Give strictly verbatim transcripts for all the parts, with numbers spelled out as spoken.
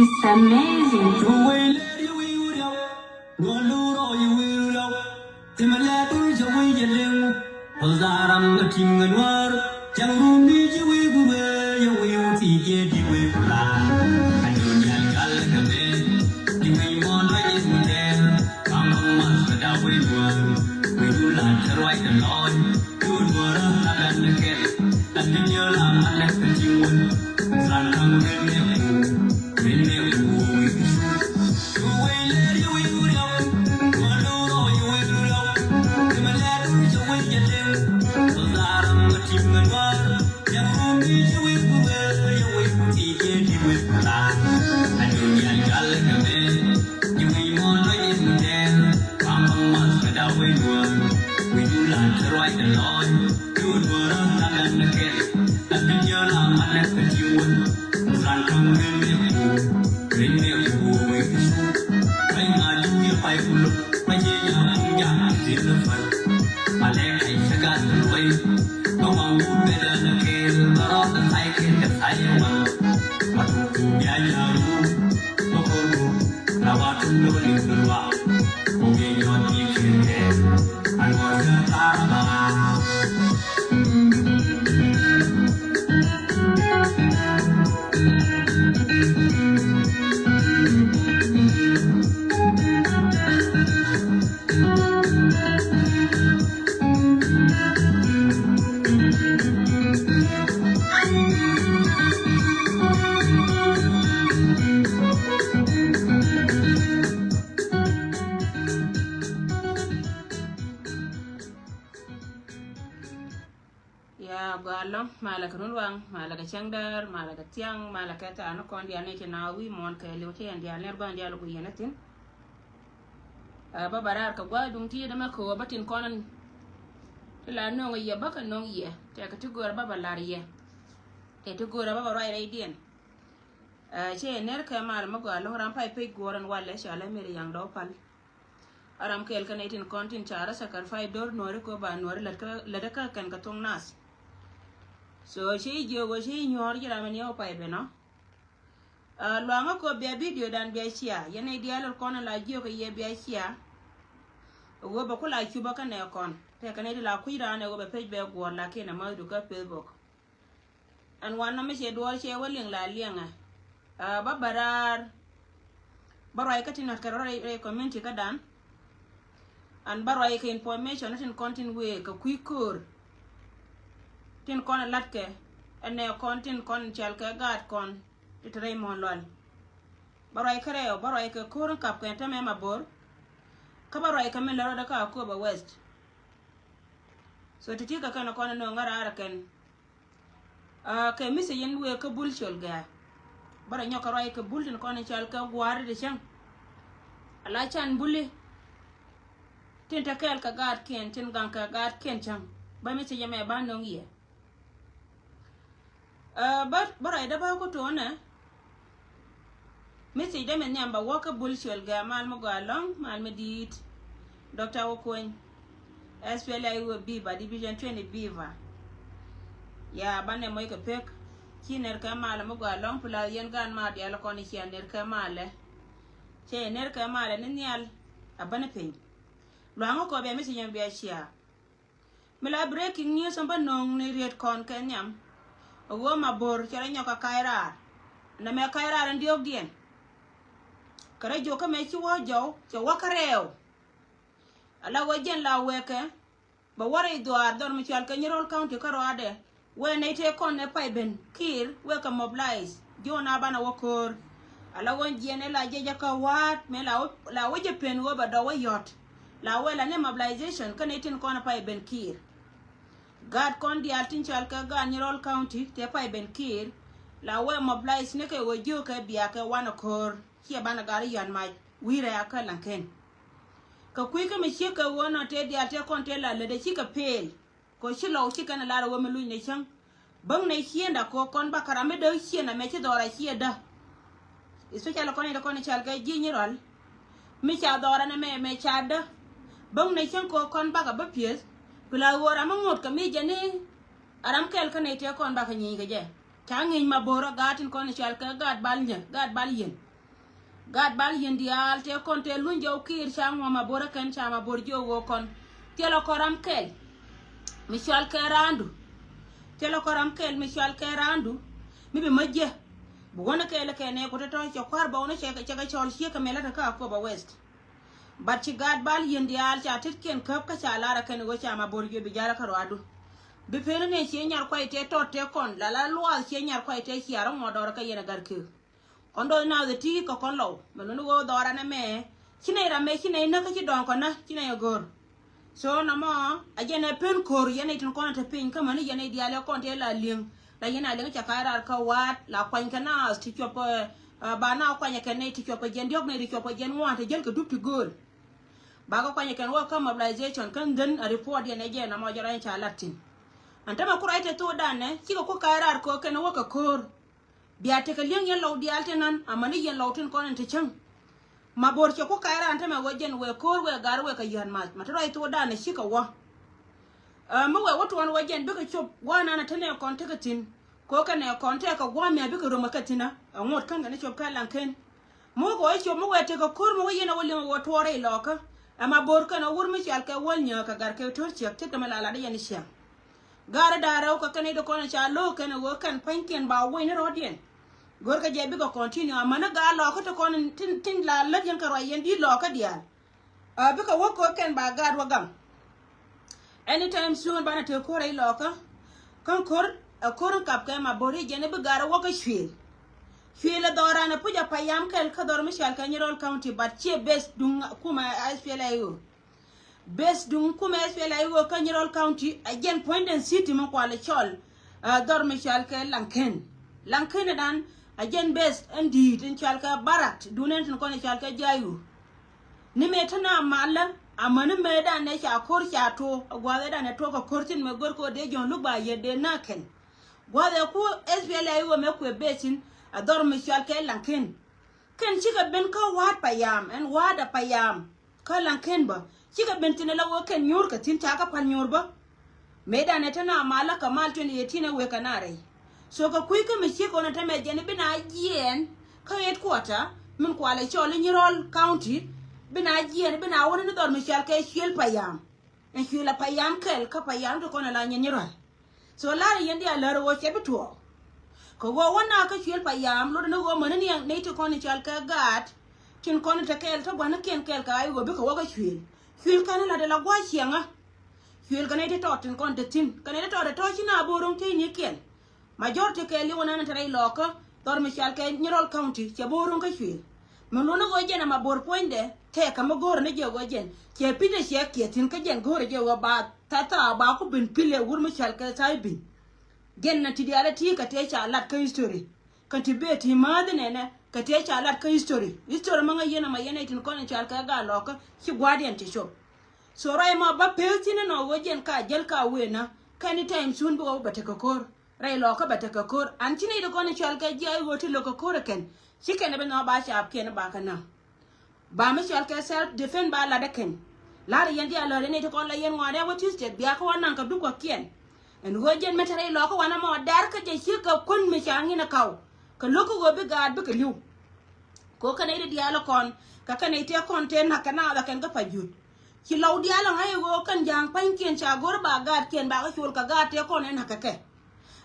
It's amazing. Ya gɔaa ɛlɔ̱ŋ, malɛ kɛ runwaŋ, malɛ kɛ cäŋdäär, malɛ kɛ thiaŋ, malɛ kɛ thaani kɔn diaal ni ci na wi̱i̱ muɔ̱ɔ̱n kɛɛliw ci yɛn diaal ni ruac diaal ku yɛn a thi̱n. Ɛ, bä bä raar kɛ gua̱a̱th duŋ ti dämɛ kɛ ɣöö bä tin kɔn in ti la nöŋ yɛ bä kɛ nöŋ yɛ. Tɛkɛ ti göörä bä bä lar yɛ. Tɛkɛ ti göörä bä bä ruac rɛydiɛn. Ɛ, cɛ yɛ ner kɛ mal mi gɔaa ɛlɔ̱ŋ, ram pay pec guɔ̱ɔ̱r in walɛ cɔalɛ Mary Yaŋ Dɔw Pal. A ram kɛɛl kä nɛy tin kɔn tin ca rɔ sacrifice do̱r nuɔ̱ɔ̱ri kɛ ɣöö ba nuɔ̱ɔ̱ri lät kä, lät kä kɛn kɛ thoŋ nath. So ci jiök ɣöö ci nyuɔ̱ɔ̱r ji̱ ram in yɛ wä pay ben ɔ. Ɛ, luaŋä kɛ ɣöö bia video dan bia share. Yɛn nɛy diaal kɔn in la jiök kɛ yɛ bia share. Ɛ ɣöö bɛ ku la cupä kä nɛ kɔn. Tɛkɛ nɛy ti la kui̱ raan ɛ ɣöö bɛ page bɛ guɔ̱ɔ̱r, lakin ɛ mäthdu kä Facebook. Ɛn wanɔ mi ciɛ duɔɔr ciɛ wä liŋ la liɛŋɛ. Ɛ, bä bä raar. Bä ruac kä tin nɔt kɛ rɔ rɛy, rɛy community kädan. Ɛn bä ruac kɛ information tin kɔn tin wëë kɛ kui̱ köör. Tin kɔn ɛ la̱tkɛ. Ɛn nɛ kɔn tin kɔn cɔal kɛ gaat kɔn. Ti te rɛy muɔ̱ɔ̱n lual. Bä ruac kä rɛw, bä ruac kɛ köör in kap kɛn tämɛ Mabor. Kä bä ruac kɛ min lät rɔɔdɛ kä Akobo West. So ti ti kɛ kɛn kɔn ɛ nööŋ ŋäraar ɛ kɛn. Aa, kɛ message in wëë kä Bul Col Gɛ̈ɛ̈. Bä rɔ nyɔk kɛ ruac kɛ Bul tin kɔn in cɔal kɛ gua̱a̱ri ti cäŋ. Ala can Buli. Tin te kɛɛl kɛ gaatkiɛn, tin gaŋ kɛ gaatkiɛn cäŋ. Bä message ɛmɛ ba nöŋ yɛ. Aa, bä, bä ruacdä bä ku to̱o̱nɛ. Message dä mi nhiam bä wä kä Bul Col Gɛ̈ɛ̈ mal mi gɔaa ɛlɔ̱ŋ, mal mi di̱i̱t. Doctor Okuny. S P L A I O Viva, Division twenty Viva. Ya, banɛ moc kɛ pek. Ci ner kɛ malɛ mi gɔaa ɛlɔ̱ŋ, plus yɛn gaan maar diaal kɔn i̱ cia ner kɛ malɛ. Cɛ yɛ ner kɛ malɛ ni nhial, a bäni piny. Luaŋä kɔ bia message mi bia cia. Mi la breaking news ɛn bä no̱o̱ŋ ni riet kɔn kɛ nhiam. A ɣöö Mabor cɛ rɔ nyɔk kɛ kac raar. Nɛmɛ kac raar ɛn diɔ̱ɔ̱kdiɛn. Kɛ rɔ jiök kä mëë ci wä jɔw, cɛ wä kä rɛɛw. Ala ɣöö jɛn la wɛɛkɛ. Bɛ wä rɛy dhuaar dhɔr mi cɔal kɛ Nyirol County kä rɔaadɛ. Wee nɛy tëë kɔn ɛ pay ben Kiir wee kɛ mobilize. Ji̱ wä na banɛ wä ko̱o̱r. Ala ɣöö jiɛn ɛ la jiɛc ɛ kä wa̱a̱t mëë la wä, la wä jɛ pen ɣöö bɛ dɔw wä yɔ̱t. La wee la ni mobilization kä nɛy tin kɔn ɛ pay ben Kiir. Gaat kɔn diaal tin cɔal kɛ gaat Nyirol County tëë pay ben Kiir. La wee mobilize ni kɛ ɣöö jiökɛ biakɛ wanɛ ko̱o̱r. Ciɛ banɛ gat i̱ yɔ̱a̱n mac wi̱i̱rɛ a kä laŋken. Kɛ kui̱ kä mi ciek kɛ ɣöö nɔ tëë diaal tëë kɔn tëë la lätdɛ cikɛ pëël. Kɛ ɣöö ci lɔw ci kɛn ɛ lar ɛ ɣöö mi luc ni cäŋ. Bäŋ nɛ ciënda kɛ ɣöö kɔn bakɛ ram mi däk ciënda mɛ ci dhɔra ciɛ dä. Especially kɔn in te kɔn in cɔal kɛ ji̱ Nyirol. Mi ca dhɔra nɛ mɛ mɛ ca dä. Bäŋ nɛ cäŋ kɛ ɣöö kɔn bakɛ bä pieth. Pila ɣöö ram mi ŋot kɛ mi jɛ ni. A ram kɛl kä nɛy tëë kɔn bakɛ nyieny kɛ jɛ. Ca ŋi̱i̱c Mabor ɔ gaat tin kɔn in cɔal kɛ gaat bal nyɛ, gaat bal yien. Gaat bal yien diaal tëë kɔn tëë luny jɔw kiir ca ŋuɔm a bor ɛ kɛn ca ma bor jiök ɣöö kɔn. Thilɛ kɔn ram kɛl mi cɔal kɛ raandu. Thilɛ kɔn ram kɛl mi cɔal kɛ raandu. Mi bi mä jiɛ. Bi wänä kɛɛl kɛ nɛɛku tɔ̱tɔ̱ cɛ kua̱r bä wänä cɛ kɛ cɔl ciek kɛ mɛl kä Akoba West. But ci gaat bal yien diaal ca tetkiɛn käp kä ca lar ɛ kɛn ɣöö ca ma bor jiök bi jal kä ruaadu. Bi pen ni ciɛ nyar kuay tëë tɔt tëë kɔn la la luaath ciɛ nyar kuay tëë ciaar ŋuɔt dɔɔr kä yɛn ɛ gar kek. Kɔn dɔɔc naath ɛ ti kɛ kɔn lɔw mɛ luni ɣöö dhɔran ɛmɛ. Ci nɛy ram mɛ ci nɛy näk kä ci dɔ̱ŋ kɔn nä ci nɛy ɛ go̱r. So nɔmɔ a jɛn ɛ pen ko̱r yɛn nɛy tin kɔn ɛ te piny kä mäni yɛn nɛy diaal ɛ kɔn tëë la liŋ. La yɛn a liŋ ca ka̱a̱c raar kä wa̱a̱t la kuany kɛ naath ti cuɔp ɛ ba na kuany ɛ kɛn nɛy ti cuɔp ɛ jɛn diɔ̱k nɛy ti cuɔp ɛ jɛn ŋuan te jäl kɛ dup ti gööl. Ba kä kuany ɛ kɛn wä kä mobilization kä dhän a report yɛn ɛ jɛn nɔmɔ jɛ rɔ̱ yɛn ca lat thi̱n. Ɛn tämɛ ku ruac te thokdan ɛ cikɛ ku ka̱a̱c raar kɛ kɛn wä kɛ ko̱r. Bia tekɛ li̱eŋ yɛn lɔw diaal tin nan amäni yɛn lɔw tin kɔn in te cäŋ. Ma bo̱r cɛ ku ka̱a̱c raan tämɛ wee jɛn wee ko̱o̱r wee ga̱r wee kɛ yään mac ma te ruac thokdan ɛ cikɛ wä. Ɛ mi wee wä tuɔɔn wee jɛn bikɛ cop gua̱a̱r nan ɛ te nɛ kɔn tekɛ thi̱n. Ko̱o̱r kɛ nɛ kɔn tekɛ gua̱a̱r mɛ bikɛ rom ɛ kɛ thi̱n ɛ ŋot kän kɛ ni cop kɛ laŋ ken. Mi wä kɛ wä cop mi wee tekɛ ko̱o̱r mi wä yɛn ɛ wä liŋ wä tuɔɔr rɛy lɔɔkä. Ɛ ma bo̱r kɛn ɛ wur mi cɔal kɛ wäl nyääk kɛ gar kɛ to̱r ciɛk tekɛ mi la lat yɛn ciaŋ. Gaari da̱a̱ rɛw kɛ kɛn i̱ ti kɔn ca lo̱o̱k kɛn ɣöö kɛn pa̱nykiɛn ba wuɔ̱c ni rɔ̱diɛn. Go̱rkɛ jɛ bikɛ continue amäni ga̱a̱ lɔɔkä ti kɔn tin, tin la lät yɛn kɛ ruac yɛn di̱t lɔɔkä diaal. Ɛ bikɛ wä ko̱r kɛn ba gaat wä gaŋ. Anytime soon banɛ te ko̱r rɛy lɔɔkä. Kä ko̱r ɛ ko̱r in kap kɛ ma bo̱ri jɛn i̱ bi gaat wä kä cuëël. Cuëël ɛ dhɔran ɛ puc ɛ payam kɛl kä dhɔr mi cɔal kɛ Nyirol County but ciɛ base duŋ kumɛ S P L A I O. Base duŋ kumɛ S P L A I O kä Nyirol County a jɛn puɔ̱nydɛn city mi kualɛ cɔl. Ɛ dhɔr mi cɔal kɛ Laŋken. Laŋken dan a jɛn base ɛn di̱i̱t in cɔal kɛ barak duun ɛn tin kɔn in cɔal kɛ Jayu. Ni mëë te na malä amäni mëë dan ɛ ca ko̱r ca tuɔ a gua̱a̱th ɛ dan ɛ tuɔ kɛ ko̱r tin mëë go̱r kɛ ɣöö dee Jɔ̱ɔ̱n luk ba yɛ dee na kɛn. Gua̱a̱th ɛ ku S P L A I O mëë kuɛ base in a dhɔr mi cɔal kɛ Laŋken. Kɛn cikɛ ben kä wa̱a̱t payam ɛn wa̱a̱t a payam. Kä Laŋken bä cikɛ ben thi̱n ala wee kɛn nyuur kɛ thi̱n ca kä pal nyuur bä. Mëëdan ɛ te na malä kɛ mal twenty eighteen ɛ wee kɛ na rɛy. So kɛ kui̱ kä mi ciek ɣän ɛ te mɛ jɛn i̱ bi na jiɛɛn kä headquarter min kualɛ cɔl i̱ Nyirol County. Bi na jiɛɛn i̱ bi na wä ni dhɔr mi cɔal kɛ cuël payam. Ɛn cuël a payam kɛl kä payam ti kɔn ala nyin Nyirol. So lar yɛn diaal lär ɣöö cɛ bi tuɔɔk. Kɛ ɣöö wä na kä cuël payam lot ni ɣöö mäni ni nɛy ti kɔn i̱ cɔal kɛ gaat. Tin kɔn i̱ te kɛɛl te gua̱nikiɛn kɛɛl kɛ ay ɣöö bikɛ wä kä cuël. Cuël kɛn i̱ la̱t i̱ la gua̱c ciɛŋä. Cuël kɛ nɛy ti tɔɔt tin kɔn te thi̱n kɛ nɛy ti tɔɔt te tɔɔt ci na bo̱o̱r ro̱ŋ tëë nyikiɛn. Majority kɛɛl i̱ wä nɛn te rɛy lɔɔkä dhɔr mi cɔal kɛ Nyirol County cɛ bo̱o̱r ro̱ŋ kä cuël. Mi luɔ̱n i̱ ɣöö jɛn ama bo̱o̱r puɔ̱nydɛ tɛɛkä mi go̱o̱rä ni jɛ ɣöö jɛn cɛ pi̱n ɛ ciɛ kiɛ thi̱n kä jɛn go̱o̱rä jɛ ɣöö ba tha tha ba ku ben pi̱l ɛ wur mi cɔal kɛ tha̱a̱c bi̱n. Jɛn na ti diaal ɛ ti kɛ tëë ca lat kä history. Kä ti bee ti määth inɛnɛ kɛ tëë ca lat kä history. History mä ŋäc yɛn ama yɛn ɛ tin kɔn in cɔal kɛ gaa lɔkä ci gua̱a̱diɛn ti cop. So ruac ma ba pek thi̱n inɔ ɣöö jɛn ka jäl ka wëë na kä anytime soon bikɛ wä bɛ tekɛ ko̱r. Rɛy lɔkä bɛ tekɛ ko̱r an ci nɛy ti kɔn in cɔal kɛ ji̱ a i̱ ɣöö ti lo̱k kɛ ko̱r ɛ kɛn ci kɛn ɛ bi nhɔk ba caapkiɛn ba kɛ na. Ba mi cɔal kɛ self defense ba lat ɛ kɛn. La̱rä yɛn diaal lɔ̱rä yɛn nɛy ti kɔn la yɛn ŋɔaani a wä Tuesday bia kä wä naŋ kɛ dup kɔ̱kiɛn. Ɛn ɣöö jɛn mi te rɛy lɔkä wanɛ mɔ dɛr kä jɛ ciek kɛ kuän mi ca ŋi̱n ɛ kaw. Kɛ lo̱k kä ɣöö bi gaat bikɛ li̱w. Kɛ ɣöö kɛn nɛy ti diaal ɛ kɔn kɛ kɛn nɛy tëë kɔn tëë na̱k kɛ naath ɛ kɛn kä pa juut. Ci lɔw diaal ɛ ŋa̱c ɛ ɣöö kɛn ja̱a̱ŋ pa̱nykiɛn ca go̱r ba gaatkiɛn ba kä col kɛ gaat tëë kɔn ɛ na̱k kɛ kɛ.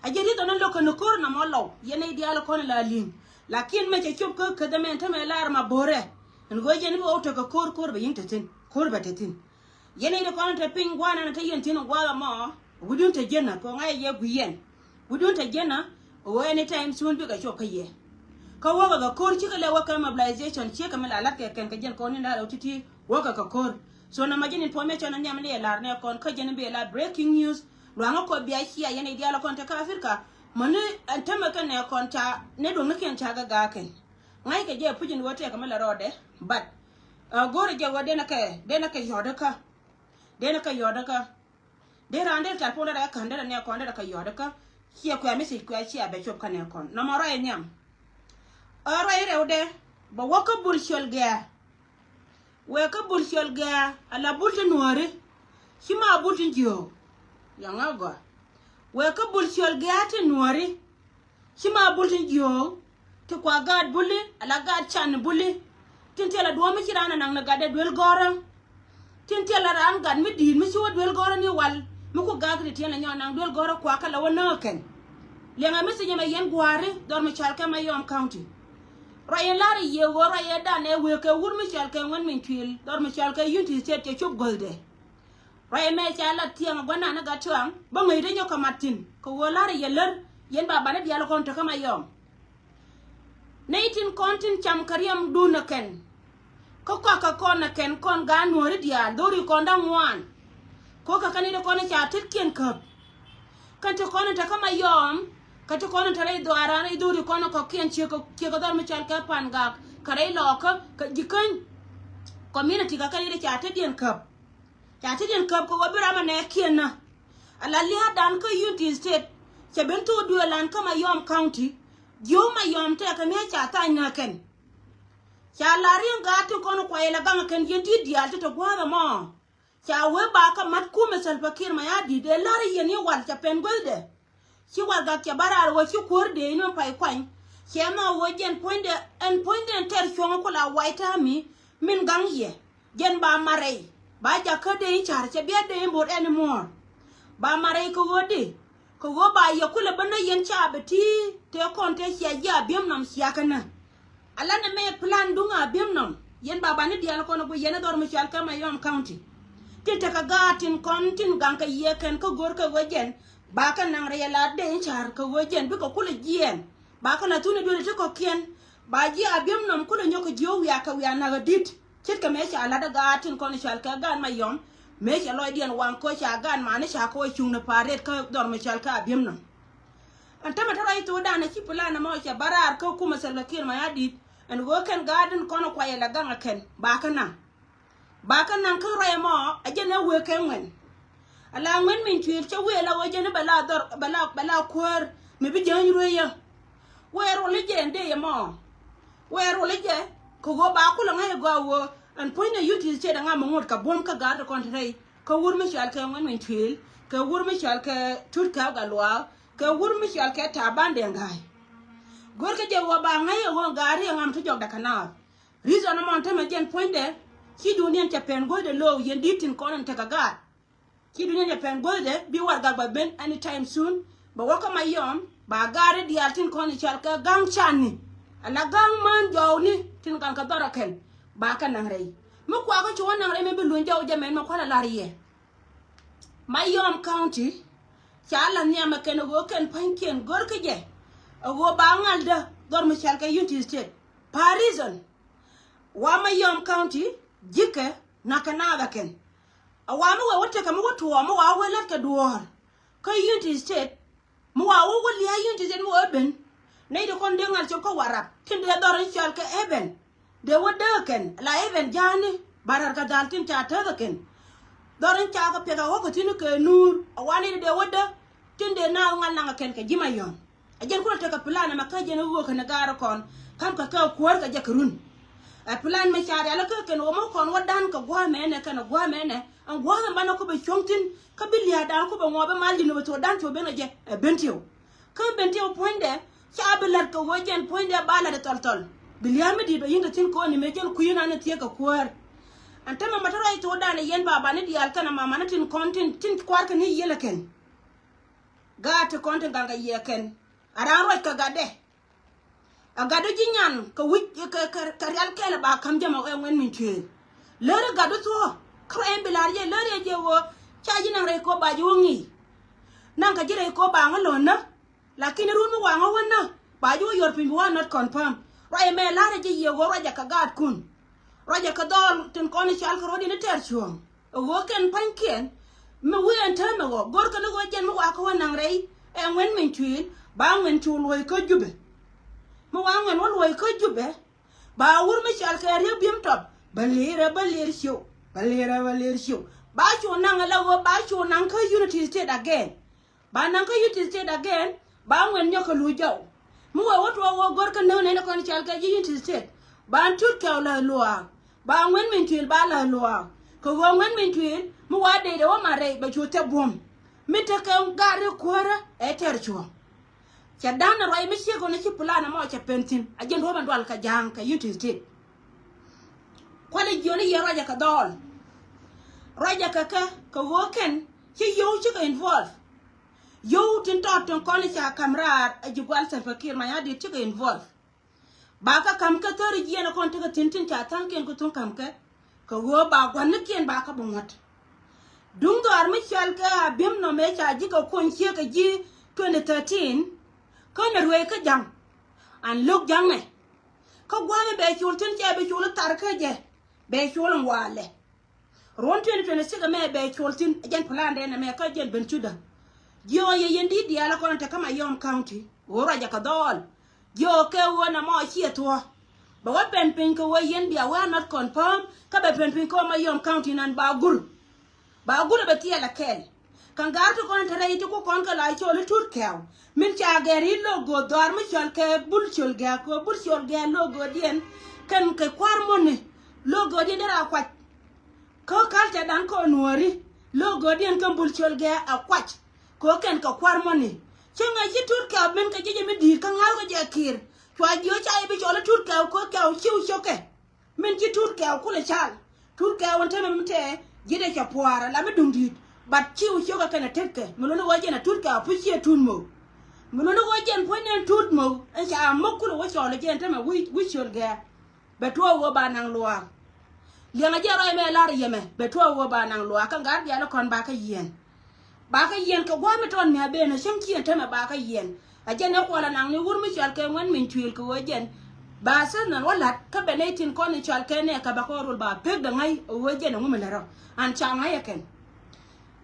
A ji̱ ri̱th ɔn in lo̱k kɛn ko̱r na mɔ lɔw yɛn nɛy diaal kɔn in la li̱ŋ. Lakin mɛ cɛ cop kä käth ɛmɛn tämɛ lar ma bo̱rɛ. Ɛn ɣöö jɛn i̱ bi ɣɔw tekɛ ko̱r ko̱r bɛ yi̱ŋ te thi̱n ko̱r bɛ te thi̱n. Yɛn nɛy ti kɔn in te piny gua̱a̱r nan te yɛn thi̱n in gua̱a̱th ɛmɔ. Wi̱dun te jiänä kɛ ɣöö ŋa̱c ɛ jɛ gui̱i̱ yɛn. Wi̱dun te jiänä kɛ ɣöö anytime soon bikɛ cop kä yɛ. Kä wäkɛ kɛ ko̱r cikɛ lɛ wäkɛ mobilization ciekɛ mi la la̱t kɛ kɛn kɛ jɛn kɔn in da̱rɛ wä ti̱ti̱ wäkɛ kɛ ko̱r. So na ma jɛn information in nhiam in dee lar nɛ kɔn kä jɛn in bi la breaking news. Luaŋä kɔ bia cia yɛn i̱ diaal kɔn te kä Africa. Mäni ɛn tämɛ kɛn nɛ kɔn ca nɛ duɔ̱ŋnikiɛn ca gɛ ga̱a̱ kɛn. Ŋa̱ckɛ jɛ puc in wä tɛkɛ mi la rɔɔdɛ. But go̱rɛ jɛ wä denɛ kɛ denɛ kɛ yɔ̱dä kä. Denɛ kɛ yɔ̱dä kä. Dee raan derɛ telephone derɛ kɛ ka̱n derɛ nɛ kɔn derɛ kɛ yɔ̱dä kä. Ciɛ kuɛ message kuɛ cia bɛ cop kä nɛ kɔn nɔmɔ rɔy nhiam. Ɛ ruac rɛwdɛ bɛ wä kä bul ciöl gɛ̈ɛ̈. Wëë kä bul ciöl gɛ̈ɛ̈ ala bul ti nuääri. Ci ma bul ti jiöök. Yɔŋä gɔaa. Wëë kä bul ciöl gɛ̈ɛ̈ ti nuääri. Ci ma bul ti jiöök. Ti kua gaat buli ala gaat can buli. Tin tiɛl a duɔ̱ɔ̱m mi ci raan a naŋ ni gatdɛ duel gɔ̱rä. Tin tiɛl a raan gat mi di̱i̱t mi ci wä duel gɔ̱rä ni wal. Mi ku ga̱a̱k ti tiɛl a nyɔk naŋ duel gɔ̱rä kuakä la wä näk kɛn. Liɛŋɛ mi thi̱n ɛmɛ yɛn gua̱a̱ri dhɔr mi cɔal kɛ Mayom County. Ruac in la̱r i̱ yiëë ɣöö ruac ɛ dan ɛ wëë kɛ wur mi cɔal kɛ Ŋuɛn Min Cuël dhɔr mi cɔal kɛ Unity State cɛ cop guäthdɛ. Ruac ɛmɛ ca lat thiaŋ a gua̱n naan ɛ gat cuaŋ bä ŋäcdä nyɔk kɛ mat thi̱n kɛ ɣöö la̱r i̱ yɛ lär yɛn ba banɛ diaal kɔn tekä Mayom. Nɛy tin kɔn tin cam kɛ riɛmdun ɛ kɛn. Kä kɔakä kɔn ɛ kɛn kɔn gaat nuɔ̱ɔ̱ri diaal dho̱ri kɔn da̱ŋ ŋuan. Ko̱kä kɛn i̱ ti kɔn i̱ ca tetkiɛn käp. Kɛn ti kɔn i̱ tekä Mayom kɛn ti kɔn i̱ te rɛy dhuaaran i̱ dho̱ri kɔn i̱ kɔ̱kiɛn ciek kɛ ciek kɛ dhɔr mi cɔal kɛ Pangak kɛ rɛy Lɔɔkä kɛ Ji̱käny. Community kɛ kɛn i̱ ti ca tetdiɛn käp. Ca tetdiɛn käp kɛ ɣöö bi ram ɛ nɛɛkiɛn nä. Ala lia̱a̱dan kä Unity State cɛ ben thok duëëlan kä Mayom County. Jiöw Mayom tɛkɛ mi ca tha̱a̱ny nä kɛn. Ca la̱r riɛŋ gaat tin kɔn kuayɛ la gaŋ kɛn yɛn di̱t diaal ti te gua̱a̱th ɛmɔ. Ca wee ba kä mat kumɛ Salva Kiir Mayardit ëë la̱r yɛn i̱ wal ca pɛn guäthdɛ. Ci warɛgak cɛ bä raar ɣöö ci kuäär dee ni pay kuany. Cɛ nhɔk ɣöö jɛn puɔ̱nydɛ ɛn puɔ̱nydɛ ɛn tɛr cuɔ̱ŋ ku la White Army min gaŋ yɛ. Jɛn ba marɛy ba jakä dee i̱ ca̱r cɛ bia dee i̱ bo̱r anymore. Ba marɛy kɛ ɣöö di kɛ ɣöö ba yɛ kulɛ bä nä yɛn ca bɛ ti tëë kɔn tëë cia ji̱ Abiemnom cia kɛ nä. Ala nɛmɛ plan duŋ Abiemnom yɛn ba bani diaal kɔn ɛ guic yɛn ɛ dhɔr mi cɔal kɛ Mayom County. Tin tekɛ gaat tin kɔn tin gaŋ kɛ yiëë kɛn kä go̱r kɛ ɣöö jɛn ba kɛ naŋ rɛy ala dee i̱ ca̱r kɛ ɣöö jɛn bikɛ kulɛ jiɛɛn. Ba kɛ la thun i̱ duël i̱ ti kɔ̱kiɛn ba ji̱ Abiemnom kulɛ nyɔk kɛ jiök wiak kɛ wiak nak ɛ di̱t. Ce̱tkɛ mëë ca la̱t ɛ gaat tin kɔn i̱ cɔal kɛ gaat Mayom mëë cɛ lɔcdiɛn waŋ kɛ ca gaat mani ca kɛ wä cuŋni pa̱a̱r rɛt kä dhɔr mi cɔal kɛ Abiemnom. Ɛn tämɛ te ruac thokdan ɛ ci plan ɛmɔ cɛ bä raar kä kumɛ Salva Kiir Mayardit ɛn ɣöö kɛn gaat tin kɔn i̱ kuayɛ la gaŋ ɛ kɛn ba kä naŋ. Ba kä naŋ kä ruac ɛmɔ ɛ jɛn ɛ wëë kɛ Ŋuɛn. Ala Ŋuɛn Min Cuël cä wëë la ɣöö jɛn i̱ bɛ la dhɔr bɛ la bɛ la kuäär mi bi jäny ruëëcä. Wëë rol i̱ jɛ ɛn dee ɛmɔ. Wëë rol i̱ jɛ kɛ ɣöö ba kulɛ ŋa̱c ɛ gɔaa ɣöö ɛn puɔ̱nydɛ Unity State ɛŋa mi ŋot kɛ buɔ̱m kä gaat ti kɔn ti rɛy kä wur mi cɔal kɛ Ŋuɛn Min Cuël kɛ wur mi cɔal kɛ Tut Kɛp Gatluak kɛ wur mi cɔal kɛ Taban Deng Gai. Go̱rkɛ jɛ ɣöö ba ŋa̱c ɛ ɣöö gaat ri ɛŋa mi ti jɔkdɛ kɛ naath. Reason ɛmɔ ɛn tämɛ jɛn puɔ̱nydɛ ci duniɛn cɛ pɛn guäthdɛ lo̱o̱k yɛn di̱t tin kɔn ɛn tekɛ gaat. Ci duniɛn cɛ pɛn guäthdɛ bi warɛgak ba ben anytime soon. Bɛ wä kä Mayom ba gaari diaal tin kɔn i̱ cɔal kɛ ga̱ŋ cani. Ala ga̱ŋ män jɔwni tin gaŋ kɛ dhɔr ɛ kɛn ba kɛ naŋ rɛy. Mi kuakä cu wä naŋ rɛy mi bi luny jɔw jɛ mɛn mɛ kua̱l a la̱r yɛ. Mayom County ca la nhiam ɛ kɛn ɛ ɣöö kɛn pa̱nykiɛn gör kä jɛ ɛ ɣöö ba ŋaldä dhɔr mi cɔal kɛ Unity State. Pa reason wa Mayom County ji̱kɛ na̱kɛ naath ɛ kɛn. A wa mi wee wä tekɛ mi wä tuɔɔk mi wa wä lät kɛ duɔ̱ɔ̱r kä Unity State. Mi wa wä wä lia̱a̱ Unity State mi wä ben. Nɛy ti kɔn dee ŋa̱l cop kä Warap tin dee dhɔr in cɔal kɛ Eben. Dee wä dee kɛn la Eben ja̱a̱ni ba rar kɛ dhal tin ca täth ɛ kɛn. Dhɔr in ca kɛ piɛth a wä kɛ thi̱n kɛ nuur a wa nɛy ti dee wä dee. Tin dee naath ŋa̱l naŋ ɛ kɛn kɛ ji̱ Mayom. Ɛ jɛn kulɛ tekɛ plan ɛmɛ kä jɛn i̱ ɣöö kɛn i̱ gaari kɔn ka̱m kɛ kɛ kuäär kɛ jɛ kɛ run. Ɛ plan mɛ ca rial kä kɛn ɣöö mɔ kɔn wä dan kɛ gua̱a̱mɛ ɛnɛ kɛn ɛ gua̱a̱mɛ ɛnɛ ɛn gua̱a̱th ɛn banɛ ku bɛ cuɔ̱ŋ thi̱n. Kä bi lia̱a̱ dan ku bɛ ŋuɔ̱p ɛ mal ji̱n ɛ bɛ thok dan cu ben ɛ jɛ ɛ ben tiw. Kä ben tiw puɔ̱nydɛ ca bi la̱t kɛ ɣöö jɛn puɔ̱nydɛ ba la̱t ɛ thɔl thɔl. Bi lia̱a̱ mi di̱i̱t bɛ yi̱n kɛ thi̱n kɔn ni mëë jɛn kui̱ nan ɛ thiee kɛ kuäär. Ɛn tämɛ ma te ruac thokdan ɛ yɛn ba banɛ diaal kɛn ɛ mamani tin kɔn tin tin kua̱r kɛn ni yiël ɛ kɛn. Gaat ti kɔn tin gaŋ kɛ yiëë kɛn a raan ruac kɛ gatdɛ. A gatdɛ ji̱ nyan kɛ wi̱c kɛ kɛ kɛ rial kɛl ba ka̱m jɛ mɛ ɛ Ŋuɛn Min Cuëël. Lär i̱ gatdu thuɔ̱k kä ruac in bi la̱r jɛ lär yɛ jɛ ɣöö ca ji̱ naŋ rɛy kop ba ji̱ wä ŋi̱i̱c. Naŋ kɛ ji̱ rɛy kop ba ŋä lo̱n nä. Lakin run mi waŋä wä nä ba ji̱ wä yuɔr piny bi wä not confirm. Ruac ɛmɛ la̱rä ji̱ yiëë ɣöö ruacɛ kɛ gaatkun. Ruacɛ kɛ dhɔl tin kɔn i̱ cal kɛ ruɔ̱t in i̱ tɛr cuɔ̱ɔ̱ŋ. Ɛ ɣöö kɛn pa̱nykiɛn mi wi̱i̱ ɛn täämɛ ɣɔɔ go̱rkɛ ni ɣöö jɛn mi wakä wä naŋ rɛy ɛ Ŋuɛn Min Cuëël ba Ŋuɛn cu luɔ̱c kä Jubɛ. Mi wa Ŋuɛn wä luɔ̱c kä Jubɛ ba wur mi cal kɛ Riek Biem Top bä lirä bä lir ciw bä lirä bä lir ciw. Ba cu naŋ ala ɣöö ba cu naŋ kä Unity State again. Ba naŋ kä Unity State again ba Ŋuɛn nyɔk kɛ luc jɔw. Mi wee wä tuɔɔk wä gör kä näk nɛn kɔn cal kɛ ji̱ Unity State ba Tut Kɛp la luaak. Ba Ŋuɛn Min Cuëël ba la luaak kɛ ɣöö Ŋuɛn Min Cuëël mi wa dee dee wä ma rɛy bɛ cu thɛp buɔ̱m. Mi tekɛ gari kuäärä ɛ tɛr cuɔ̱ɔ̱ŋ. Cɛ da̱n ruac mi ciek ɣän ci plan ɛmɔ cɛ pen thi̱n a ji̱n ruɔ̱p ɛn dual kɛ ja̱a̱ŋ kɛ Unity State. Kualɛ jiɔni yɛ ruacɛ kɛ dhɔɔl. Ruacɛ kɛ kɛ kɛ ɣöö kɛn ci yio̱w cikɛ involve. Yio̱w tin tɔt tin kɔn ca ka̱m raar ɛ ji̱ gua̱l Salva Kiir Mayardit cikɛ involve. Ba kä ka̱m kɛ thäri jiɛn ɛ kɔn tekɛ thi̱n tin ca tha̱a̱ŋkiɛn kɛ thuŋ ka̱m kɛ kɛ ɣöö ba gua̱nikiɛn ba kä bi ŋuɔ̱t. Duŋ dhɔaar mi cɔal kɛ Abiemnɔm ëë ca ji̱ kɛ kuɔny ciek kɛ ji̱ twenty thirteen. Kä nɛ ruëëc kä ja̱ŋ an lo̱k ja̱ŋ nɛ. Kä gua̱a̱mɛ bɛ col thi̱n cɛ bi col thar kä jɛ bɛ col in walɛ. Ruɔ̱n twenty twenty-six ɛmɛ bɛ col thi̱n ɛ jɛn plan dɛn ɛmɛ kä jɛn ben cudä. Jiɔɔ yɛ yɛn di̱t diaal ɛ kɔn te kä Mayom County ɣöö ruacɛ kɛ dhɔɔl. Jiɔɔ kɛ ɣöö nɛmɔ ciɛ thuɔ̱. Bɛ wä pɛn piny kɛ ɣöö yɛn bia wä not confirm kä bɛ pɛn piny kɛ ɣöö Mayom County nan ba gur. Ba gur ɛ bɛ thiɛl ɛ kɛl. Ka̱n ga̱r ti kɔn te rɛy ti ku kɔn kɛ la col i̱ Tut Kɛw min ca gɛr i̱ logo dhɔaar mi cɔal kɛ Bul Col Gɛ̈ɛ̈ kɛ ɣöö Bul Col Gɛ̈ɛ̈ logo diɛn kɛn kɛ kua̱r mɔni. Logo diɛn dee ra kuac. Kä culture dan kɔn Nuɔ̱ɔ̱ri logo diɛn kɛn Bul Col Gɛ̈ɛ̈ a kuac. Kɛ ɣöö kɛn kɛ kua̱r mɔni. Cä ŋäc ci Tut Kɛw min kɛ ji̱ jɛ mi di̱i̱t kä ŋa̱l kɛ jɛ Kiir. Cua jiö ca i̱ bi cɔl i̱ Tut Kɛw kɛ ɣöö Kɛw ciw cokɛ. Min ci Tut Kɛw kulɛ cal. Tut Kɛw ɛn tämɛ mi tɛɛ ji̱dɛ cɛ pua̱a̱r ala mi duŋ di̱i̱t. But ciw cokɛ kɛnɛ tetkɛ mi luni ɣöö jɛn a Tut Kɛw puc ciɛ Tut Mo̱o̱k. Mi luni ɣöö jɛn puɔ̱ny nɛn Tut Mo̱o̱k ɛn ca mo̱k kulɛ wä cɔl ɛ jɛn tämɛ wi̱c wi̱c Col Gɛ̈ɛ̈. Bɛ tuɔɔk ɣöö ba naŋ luaak. Liɛŋɛ jɛ ruac mɛ lar yɛmɛ bɛ tuɔɔk ɣöö ba naŋ luaak kä gat diaal kɔn ba kä yiɛn. Ba kä yiɛn kɛ gua̱a̱th mi tɔt mi a ben a cäŋ ciëën tämɛ ba kä yiɛn. A jɛn ɛ kuɔl anaŋ ni wur mi cɔal kɛ ŋuɛn min cuëël kɛ ɣöö jɛn ba seth nɔn wä la̱t kä bɛ nɛy tin kɔn in cɔal kɛ nɛ kɛ bɛ kɔn rol ba pek dɛ ŋa̱c ɣöö jɛn ɛŋu mi lät rɔ. An ca ŋa̱c ɛ kɛn.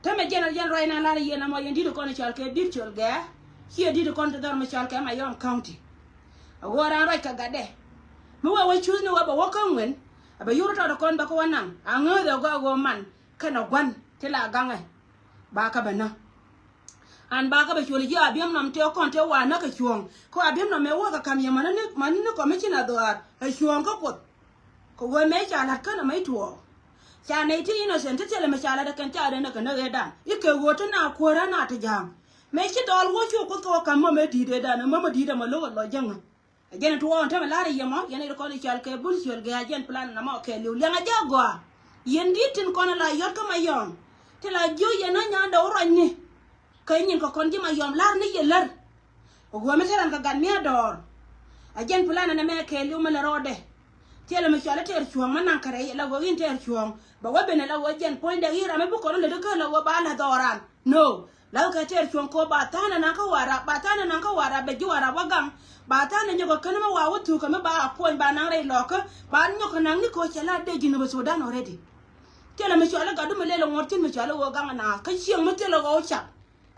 Tämɛ jɛn a jɛn ruac na lar yɛn amɔ yɛn di̱t kɔn in cɔal kɛ di̱t Col Gɛ̈ɛ̈. Ciɛ di̱t kɔn ti dhɔr mi cɔal kɛ Mayom County. A ɣöö raan ruac kɛ gatdɛ. Mi wee wä cuth ni wä bɛ wä kä ŋuɛn. A bɛ yur tɔt kɔn bɛ kä wä naŋ a ŋääth ɛ gɔaa ɣöö man kɛnɛ gua̱n ti la gaŋɛ. Ba kä bɛ nä. An ba kä bɛ cuɔl ji̱ Abiemnɔm tëë kɔn tëë wa nä kɛ cuɔ̱ɔ̱ŋ. Kä Abiemnɔm mëë wä kɛ ka̱m yɛ mäni ni, mäni ni commissioner dhɔaar ɛ cuɔ̱ɔ̱ŋ kä Kuoth. Kɛ ɣöö mëë ca la̱t känɛ mäc tuɔɔk. Ca nɛy ti innocent ti thilɛ mi ca la̱t ɛ kɛn ca dee näk kɛ näk ëëdan. I̱ kɛ ɣöö ti na kuäärä na ti ja̱a̱ŋ. Mëë ci dɔɔl wä cu Kuoth kɛ wä ka̱m mä mëë di̱i̱t ëëdan, mä mä di̱i̱t ɛmɔ lo̱k ɛ lɔ jäŋä. Ɛ jɛn tuɔɔk ɛn tämɛ la̱r yɛ mɔ yɛn ɛ kɔn i̱ cɔal kɛ Bul Col Gɛ̈ɛ̈ jɛn plan namɔ kɛɛliw liɛŋɛ jɛ gɔaa. Yɛn di̱t tin kɔn la yɔt kä Mayom. Ti la jiök yɛn ɣä nyandɛ wä ruacni. Kä nyin kɛ kɔn ji̱ Mayom la̱r ni yɛ lär. Ɛ ɣöö mi te ran kɛ gat mi a dɔɔr. Ɛ jɛn plan ɛn ɛmɛ kɛɛliw mi lɛ rɔɔdɛ. Thilɛ mi cɔal i̱ tɛɛr cuɔ̱ɔ̱ŋ mi naŋ kɛ rɛy la ɣöö in tɛɛr cuɔ̱ɔ̱ŋ bɛ wä ben ɛ la ɣöö jɛn puɔ̱nydɛ i̱ ram mi bi kɔn i̱ lätdä kä la ɣöö ba la̱th dhɔɔran. No. La̱th kɛ tɛɛr cuɔ̱ŋ kɛ ɣöö ba tha̱a̱n ɛ naŋ kä Warap, ba tha̱a̱n ɛ naŋ kä Warap bɛ ji̱ Warap wä gaŋ. Ba tha̱a̱n ɛ nyɔk ɛ kän mi wa wä thuk kɛ mi ba a kuɔny ba naŋ rɛy lɔkä ba nyɔk ɛ naŋ ni kɛ ɣöö cɛ la dee ji̱n ɛ bä Sudan already. Thilɛ mi cɔal i̱ gatdu mi lɛl ɛ ŋuɔ̱t thi̱n mi cɔal i̱ ɣöö gaŋ ɛ naŋ kä cieŋ mi thilɛ ɣɔw cak.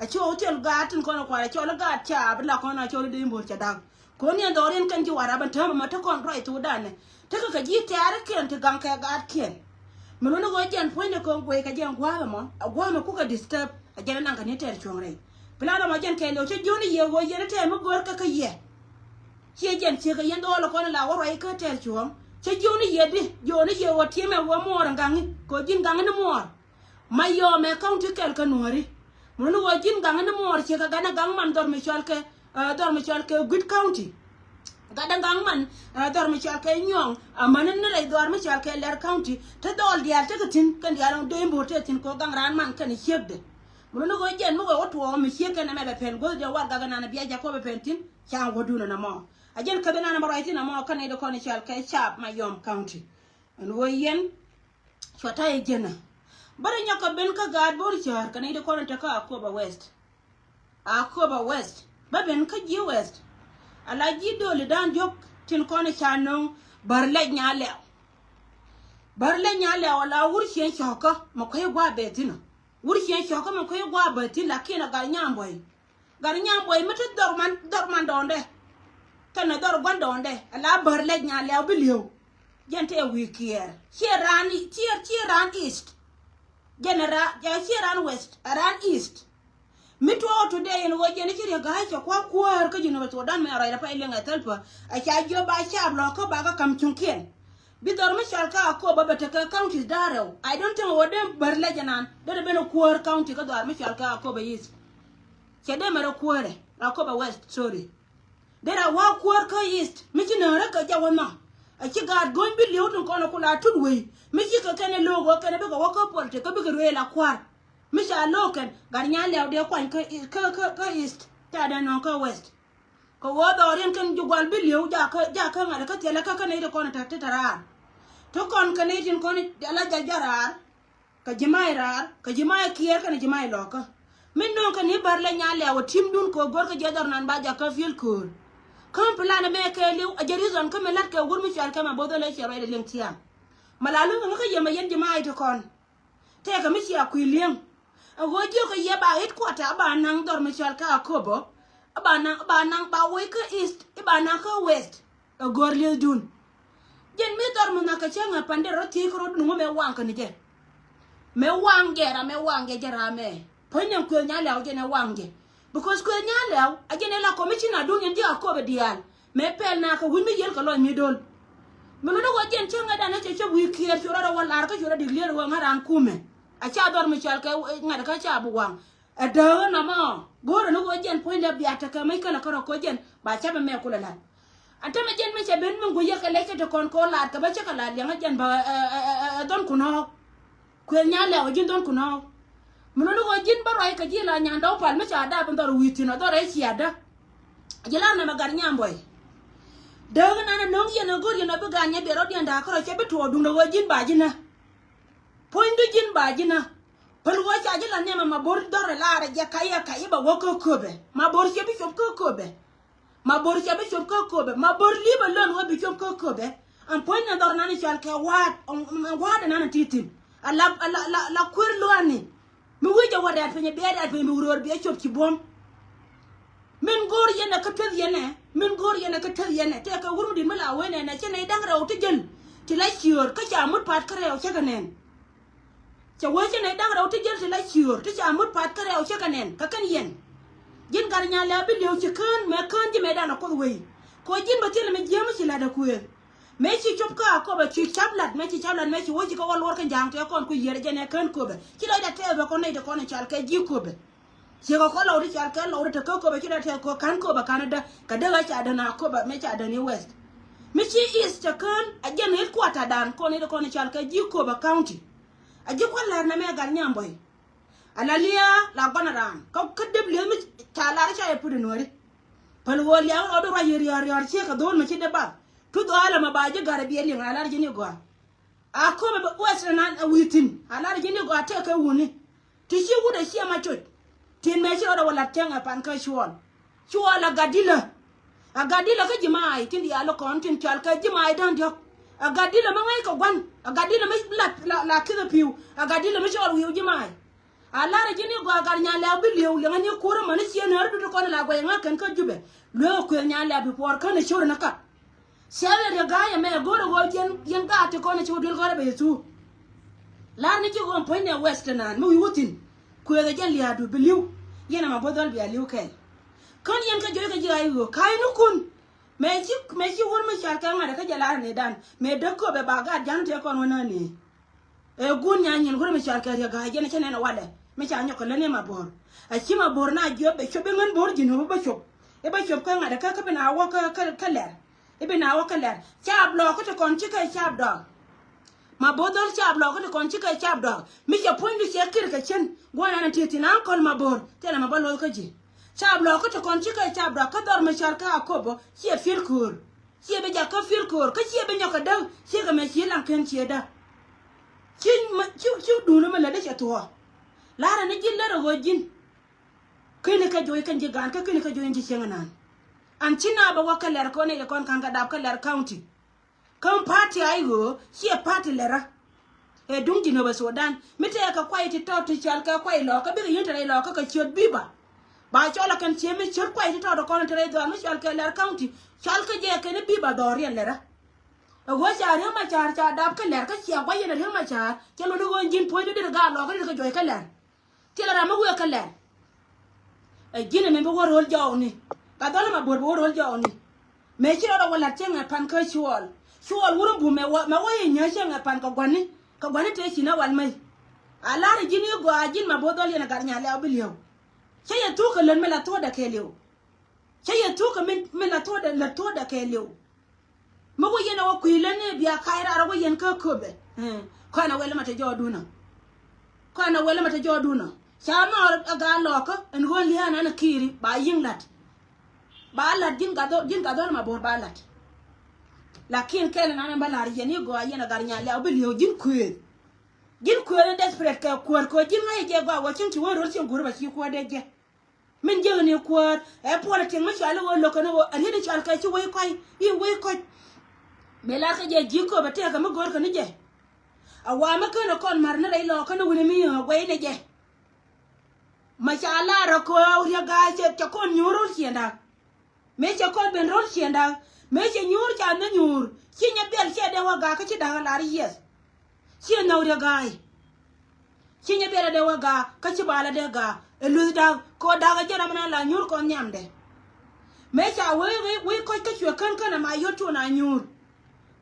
Ɛ ci ɣɔw thil gaat tin kɔn ɛ kual ɛ cɔl i̱ gaat ca bi la kɔn a cɔl i̱ dee bo̱o̱r cɛ da̱k. Kɛ ɣöö ni ɛn dhɔriɛn kɛn ji̱ Warap ɛn täämɛ mɔ te kɔn ruac thokdan ɛ. Tekɛ kɛ ji̱ tɛ̈rikiɛn ti gaŋ kɛ gaatkiɛn. Mi luni ɣöö jɛn puɔ̱nydɛ kɔn guey kɛ jɛn gua̱a̱th ɛmɔ ɛ gua̱a̱th mɛ kukɛ disturb ɛ jɛn ɛ naŋ kɛ ni tɛɛr cuɔ̱ŋ rɛy. Plan ɛmɔ jɛn kɛɛliw cä jiöni yɛ ɣöö yɛn ɛ tɛɛr mi gör kä kä yɛ. Ciɛ jɛn ciek kɛ yɛn dhɔɔl ɛ kɔn ɛ la wä ruac kä tɛɛr cuɔ̱ŋ cä jiöni yɛ di jiöni yɛ ɣöö tiɛmɛ ɣöö muɔɔr ɛn gaŋi kɛ ɣöö ji̱n gaŋi ni muɔɔr. Mayom ɛ county kɛl kä Nuääri. Mun ni ɣöö ji̱n gaŋ ni muɔɔr ciek kɛ gan ɛ gaŋ man dhɔr mi cɔal kɛ, eh, dhɔr mi cɔal kɛ Guit County. Gat ɛ gaŋ man, eh, dhɔr mi cɔal kɛ Nyuɔ̱ŋ, eh, amäni ni rɛy dhɔr mi cɔal kɛ Lɛr County. Te dhɔɔl diaal tekɛ thi̱n kɛn diaal dee bo̱o̱r te thi̱n kɛ ɣöö gaŋ raan man kɛn ciekdɛ. Mun ni ɣöö jɛn mi wee wä tuɔɔk mi ciek kɛn ɛmɛ bɛ pɛn guäth diɛ warɛgak ɛnan ɛ bia jak kɔ bɛ pɛn thi̱n. Ca wädun ɛn ɛmɔ. A jɛn käth ɛnan ɛmɛ ruac thi̱n ɛmɔ kɛn nɛy ti kɔn cɔal kɛ Caap Mayom County. Ɛn ɣöö yɛn cua ta̱yɛ jiɛn ɛ. Bä rɔ nyɔk kɛ ben kä gaat Bo̱r Cäär kɛ nɛy ti kɔn in te kä Akobo West. Akobo West bä ben kä ji̱ West. Ala ji̱ döölidan diɔ̱k tin kɔn in ca nöŋ Bär Lɛc Nyalɛw. Bär Lɛc Nyalɛw ala wur cieŋ cɔ̱kä mɛ kuec gua̱a̱ bɛ thi̱n ɔ. Wur cieŋ cɔ̱kä mɛ kuec gua̱a̱ bɛ thi̱n lakin a gat nyam buɔy. Gat nyam buɔy mi te dhɔr man, dhɔr man dɔɔndɛ. Kɛnɛ dhɔr gua̱n dɔɔndɛ ala Bär Lɛc Nyalɛw bi li̱ew. Jɛn tɛ wi̱i̱ kiɛɛr ciɛ raan, ciɛ, ciɛ raan east. Jɛn ɛ ra, jɛ ciɛ raan west, ɛ raan east. Mi tuɔɔk today in ɣöö jɛn ci riek ga̱a̱c cɛ kua̱r kuäär kä Jinub Sudan mɛ rɔy rɛ pay liŋ ɛ thäl pä. Ɛ ca jiö ba caap lɔ̱k kä ba kä ka̱m cuŋkiɛn. Bi dhɔr mi cɔal kä Akobo bɛ tekɛ counties da̱rɛw. I don't think ɣöö dee Bär Lɛc ɛnan dee ben ɛ kuäär county kä dhɔaar mi cɔal kä Akobo East. Cɛ dee mɛ rɛ kuäärɛ Akobo West, sorry. Derɛ wa̱a̱ kuäär kä East mi ci nääri kɛ jɛ wä nhɔk. A ci gaat go̱ny bi li̱ew tin kɔn a ku la tut wei. Mi ci kɛ kɛn ɛ lo̱o̱k ɣöö kɛn ɛ bikɛ wä kä politik kä bikɛ ruëël a kua̱r. Mi ca lo̱o̱k kɛn gat nyan lɛ̈w dee kuany kä, kä, kä, kä east. Ca dee nɔŋ kä west. Kɛ ɣöö dhɔriɛn kɛn ji̱ gual bi li̱ew jakä, jakä ŋa̱t kä thilɛ kä kä nɛy ti kɔn ɛ te, te, te raar. Ti kɔn kɛ nɛy tin kɔn ala jal jɛ raar. Kɛ ji̱ mac raar, kɛ ji̱ mac kiɛɛr kɛnɛ ji̱ mac lɔkä. Min nööŋ kɛ ni bär lɛ nyan lɛ̈w ɛ timdun kɛ ɣöö go̱rkɛ jiɛ dhɔr nan ba jakä field köör. Kä mi plan ɛmɛ kɛɛliw a jɛ reason kä mi la̱t kɛ wur mi cual kɛ ma bo̱th ɣä lɛ ciɛ ruacdɛ liŋ thiaŋ. Ma la luŋ kɛ ŋä kä yɛ ma yɛn ji̱ mac ti kɔn. Tëëkɛ mi cia kui̱ li̱eŋ. A ɣöö jiökɛ yɛ ba headquarter a ba naŋ dhɔr mi cɔal kä Akobo. A ba naŋ, a ba naŋ ba wec kä east, a ba naŋ kä west. A gör li̱ethdun. Jɛn mi dhɔr mi nhɔakɛ cäŋ ɛ pa̱n dee rɔ thiec kä rɔ̱dun ŋu mëë waŋkɛ ni jɛ. Mëë waŋ jɛ ram, mëë waŋ jɛ jɛ ram ɛ. Puɔ̱ny nɛn kuëth nyan lɛ̈w jɛn ɛ waŋ jɛ. Because kuëth nyan lɛ̈w a jɛn ɛ la commissioner dun yɛn ji̱ Akobo diaal. Mëë pɛl na kɛ wi̱c mi yiël kɛ lɔc mi do̱l. Mi luni ɣöö jɛn cäŋ ɛ dan ɛ cɛ cop wi̱i̱ kiɛɛr cu rɔ rɔ wä lar kä cu rɔ declare ɣöö ŋa̱t raan kumɛ. A ca dhɔr mi cɔal kɛ ŋa̱t kä ca bi waŋ. Ɛ dääk ɛ nɔmɔ go̱o̱rä ni ɣöö jɛn puɔ̱nydɛ bia tekɛ mec kälɛ kärɔ ko̱ jɛn ba cä bi mɛ kulɛ la̱t. An tämɛ jɛn mi cɛ ben mi guiyɛ kɛ lɛc kä ti kɔn ko̱ laat kɛ bä cä kɛ laat liɛŋä jɛn bä ɛ, ɛ, ɛ, ɛ dhɔn kunɔɔk. Kuëth nyan lɛ̈w ɛ ji̱n dhɔn kunɔɔk. Mi luni ɣöö ji̱n bä ruac kɛ ji̱ la nyan dɔw pal mi ca dap in dhɔr wi̱i̱ thi̱n ɔ dhɔr ɛ ciaatdä. Ji̱ la nɛmɛ gat nyam buɔy. Dääk inan ɛ no̱o̱ŋ yɛn ɛ go̱r yɛn ɔ bi gaat nyɛ biɛ rɔ̱diɛn da̱a̱k kärɔ cɛ bi tuɔɔk duundɛ ɣöö ji̱n ba ji̱n nä. Puɔ̱nydu ji̱n ba ji̱n nä. Päl ɣöö ca ji̱ la nhiam ɛmɛ bo̱r dhɔrɛ laarɛ jɛ ka̱yɛ ka̱yɛ bɛ wä kä köpɛ. Ma bo̱r cɛ bi cop kä köpɛ. Ma bo̱r cɛ bi cop kä köpɛ. Ma bo̱r li̱pɛ lön ɣöö bi cop kä köpɛ. Ɛn puɔ̱ny ni dhɔr nan i̱ cɔal kɛ wa̱a̱t, wa̱a̱t ɛnan ɛ ti thi̱n. A la, a la, la, la kuer lua̱a̱ni. Mi wi̱c jɛ wä rɛ̈t piny, biɛ rɛ̈t piny bi wuröör biɛ cop ci buɔ̱m. Min go̱o̱r yɛn ɛ kä tueth yɛn ɛ, min go̱o̱r yɛn ɛ kä tueth yɛn ɛ. Tëëkɛ wur mi di̱t mi la wen ɛn ɛ cɛ nɛy da̱ŋ rɛw ti jäl. Ti la ciöör kä ca mut pa̱a̱t kä rɛw cä kɛ nɛn. Cɛ wee cɛ nɛy da̱ŋ rɛw ti jäl ti la ciöör ti ca mut pa̱a̱t kä rɛw cä kɛ nɛn kɛ kɛn yɛn. Ji̱n gat nyan lɛ a bi li̱ew ci kään mɛ kään ji̱ mɛ dan a kuoth wei. Kɛ ɣöö ji̱n bä thilɛ mi jiääm mi ci la̱t ɛ kuëël. Mëë ci cop kä Akobo ci cap lat, mëë ci cap lat, mëë ci wä ci kä wä luɔr kä ja̱a̱ŋ tëë kɔn ku yiër jɛn ɛ kään köpɛ. Ci lɔcdɛ tɛɛth bɛ kɔn nɛy ti kɔn i̱ cɔal kɛ ji̱ köpɛ. Ciekɛ kɔn lɔwdi cɔal kɛ lɔwdi te kä köpɛ ci lɔcdɛ tɛɛth kɔ kään köpɛ kän i̱dä. Kɛ dee ɣä ca däni Akobo mëë ca däni west. Mi ci east cɛ kään a jɛn headquarter dan kɔn nɛy ti kɔn i̱ cɔal kɛ ji̱ köpɛ county. A ji̱ kua̱r lɛr nɛmɛ gat nyam buɔy. A la liaa la gua̱n raan kä kä dep lieth mi ca lar ca yɛ put in wääri. Päl ɣöö liaw rɔɔdu ruac yɛ riɔ̱ɔ̱r riɔ̱ɔ̱r ciek kɛ dho̱o̱l mi ci dee bath. Tu dhɔaal ɛmɛ ba ji̱ ga̱r ɛ biɛ liŋ a lar ji̱ ni gɔaa. A köpɛ bɛ west nan ɛ wi̱i̱ thi̱n a lar ji̱ ni gɔaa tëëkɛ wuni. Ti ci wut ɛ ciɛ ma coc. Tin mëë ci rɔɔdɛ wä la̱t cäŋ ɛ pan kä cuɔl. Cuɔl a gat dilä. A gat dilä kä ji̱ maay tin diaal kɔn tin cɔal kɛ ji̱ maay da̱ŋ diɔ̱k. A gat dilä mi ŋäc kɛ gua̱n. A gat dilä mi la, la, la kithɛ pi̱w. A gat dilä mi cɔɔl wi̱i̱w ji̱ maay. A lar ji̱ ni gɔaa gat nyan lɛ̈w bi li̱ew liɛŋä ni kuur amäni cië nääri duti kɔn la guɛy ŋa̱k kɛn kä Jubɛ. Lueek kuëth nyan lɛ̈w bi puɔɔr känɛ cor ni kap. Ciɛ ɣet riɛ ga̱a̱c ɛmɛ go̱o̱rɛ ɣöö yɛn, yɛn gaat ti kɔn ci wä duel gɔ̱rä bɛ yɛ thuu. Lar ni ci ɣöö puɔ̱ny nɛ west naan mi wi̱i̱ wä thi̱n. Kuëth ɛ jɛn lia̱a̱du bi li̱w. Yɛn ɛmɛ bo̱th dhɔl bia li̱w kɛɛl. Kän yɛn kä juɔc kɛ ji̱ ɣa̱c ɣöö ka̱a̱cnikun. Mëë ci, mëë ci wur mi cɔal kɛ ŋa̱t kä jɛ lar ni dan mëë däk köpɛ ba gaat ja̱n tëë kɔn wä nään ni. Ɛ guun nya nyin wur mi cɔal kɛ Riek Gai jɛn cä nɛn ɛ walɛ mi ca nyɔk kɛ lät ni Mabor. A ci Mabor na jiöp bɛ cop bi ŋän Bor ji̱n wä bä cop. I̱ bä cop kä ŋa̱t kä kä bi na wä kä, kä, kä lɛr. I̱ bi na wä kä lɛr. Cap lɔɔk kä ti kɔn ci kɛ cap dɔɔk. Mabor dhɔl cap lɔɔk kä ti kɔn ci kɛ cap dɔɔk. Mi cɛ puɔ̱nydu cɛ kir kɛ cien. Gua̱n an ti thi̱n aŋköl Mabor thilɛ ma bä lo̱th kä ji̱. Cap lɔɔk kä ti kɔn ci kɛ cap dɔɔk kä dhɔr mi cɔal kä Akobo ciɛ field köör. Ciɛ bi jakä field köör kä ciɛ bi nyɔk kɛ däk ciɛ kɛ mɛ ci laŋ ken ciɛ däk. Ci, ci, ci duundä mi lätdä cɛ thuɔ̱ɔ̱. La̱rä ni ji̱n lät ɛ ɣöö ji̱n. Keni kä juɔc kɛn ji̱ gaan kä keni kä juɔc in ji̱ cieŋ inan. An ci na bɛ wä kä lɛr kɔn i̱ kɔn ka̱n kɛ dap kä lɛr county. Kä party a i̱ ɣöö ciɛ party lɛrä. Ɛ duŋ Jinubä Sudan mi tëëkɛ kuay ti tɔt ti cɔal kɛ kuay lɔɔkä bikɛ yien te rɛy lɔɔkä kɛ ciöt biba. Ba cɔl a kɛn cië mi ciöt kuay ti tɔt kɔn te rɛy dhɔaar mi cɔal kɛ lɛr county cɔal kä jɛ kɛn i̱ biba dhɔriɛn lɛrä. Ɛ ɣöö ca Riek Macar ca dap kä lɛr kä cia guay yɛn ɛ Riek Macar cɛ luni ɣöö ji̱n puɔ̱nydu dit gaa lɔɔkä dit kɛ juɔc kä lɛr. Thilɛ ram mi wëë kä lɛr. Ɛ ji̱n ɛmɛ bi wä ro̱l jɔɔkni. Ka dhɔl ɛmɛ buɔ̱r bi wä ro̱l jɔɔkni. Mëë ci rɔɔdɛ wä la̱t cieŋ ɛ pan kä cuɔɔl. Cuɔɔl wur in bum mɛ wä, mɛ wä i̱ nyääc cieŋ ɛ pan kɛ gua̱ni. Kɛ gua̱ni tëë ci na wal mec. A la̱r ɛ ji̱n i̱ gɔaa ji̱n ma bo̱o̱th dhɔl yɛn ɛ gat nya̱a̱ lɛ̈w bi li̱ew. Cä yɛ thuk kɛ lät mi la thuɔ̱ɔ̱dɛ kɛɛliw. Cä yɛ thuk kɛ mi, mi la thuɔ̱ɔ̱dɛ, la thuɔ̱ɔ̱dɛ kɛɛliw. Mi wä yɛn a wä kui̱ lä ni bia ka̱y raar a wä yɛn kä köpɛ. Kɔn a wɛl ma te jɔɔdun ɔ. Kɔn a wɛl ma te jɔɔdun ɔ. Ca nɔɔr a gaa lɔɔkä ɛn ɣöö lia̱a̱ nan a ki̱i̱ri ba yi̱ŋ la̱t. Ba la̱t ji̱n gath dhɔl, ji̱n gath dhɔl ma bo̱o̱r ba la̱t. Lakin kɛl nan a ba la̱r yɛn i̱ gɔaa yɛn a gar nyan lɛw bi li̱ew ji̱n kuëëth. Ji̱n kuëëth in desperate kɛ kuäär kɛ ji̱n ŋa̱c jɛ gɔaa wä cieŋ ci wä ro̱l cieŋ guur ba ci kuäär dee jɛ. Min jiäk ni kuäär ɛ puɔl a tiɛŋ mi cɔal i̱ ɣöö lo̱k kɛn i̱ ɣöö a riet in cɔal kɛ ci wec kɔc i̱ wec kɔc. Mëë lar kä jɛ ji̱ köp a tëëkä mi go̱o̱r kɛ ni jɛ. A wa mi ken a kɔn ma̱r ni rɛy lɔɔkä ni wuni mi yäŋ a guɛy ni jɛ. Ma ca lar a köö riɛk ga̱a̱c cɛ, cɛ kɔn nyuur ro̱l ciënda. Mëë cɛ kɔn ben ro̱l ciënda. Mëë cɛ nyuur ca nhä nyuur ci nyɛ biɛl cɛ dee wä ga̱a̱ kä ci da̱k a lar yieth. Ci nhäk riɛk ga̱a̱c. Ci nyɛ biɛl a dee wä ga̱a̱ kä ci bal a dee ga̱a̱ ɛ luth da̱k kɛ ɣöö da̱k a jɛn ram na la nyuur kɔn nhiamdɛ. Mëë ca wee wee kɔc kä cuɛ kän kän a ma yot cuɔn a nyuur.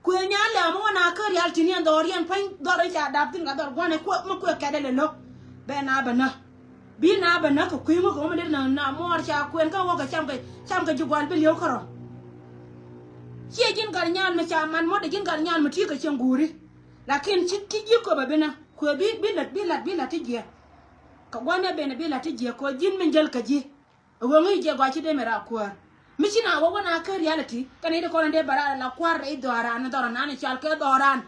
Kuëë nyan lɛ̈ mi wä na kä rial ti̱n yɛn dhɔr yɛn puɔ̱ny dhɔr in ca dap thi̱n ka dhɔr gua̱n mi kuëë kɛt ɛlɛ lo̱k. Bɛ na bɛ nä. Bi na bɛ nä kɛ kui̱ ŋukä wä mi det na na muɔɔr ca kuën kä wä kɛ cam kɛ cam kɛ ji̱ gua̱l bi li̱ew kärɔ̱. Ciɛ ji̱n gat nyal mi ca man muɔ̱t ji̱n gat nyal mi ti̱i̱ kɛ cieŋ guuri. Lakin ci ci ji̱ köp ɛ bi nä kuëë bi bi lät bi la̱t bi la̱t ti jiɛ. Kɛ gua̱n mi ben bi la̱t ti jiɛ kɛ ji̱n mi jäl kɛ ji̱. Ɣöö ŋi̱i̱c jɛ gɔaa ci dee mɛ raa kuäär. Mi ci na wä wä na kä reality kɛn i̱ di kɔn in dee bɛ raa la kua̱r rɛy dhɔran dhɔran nan i̱ cal kɛ dhɔran.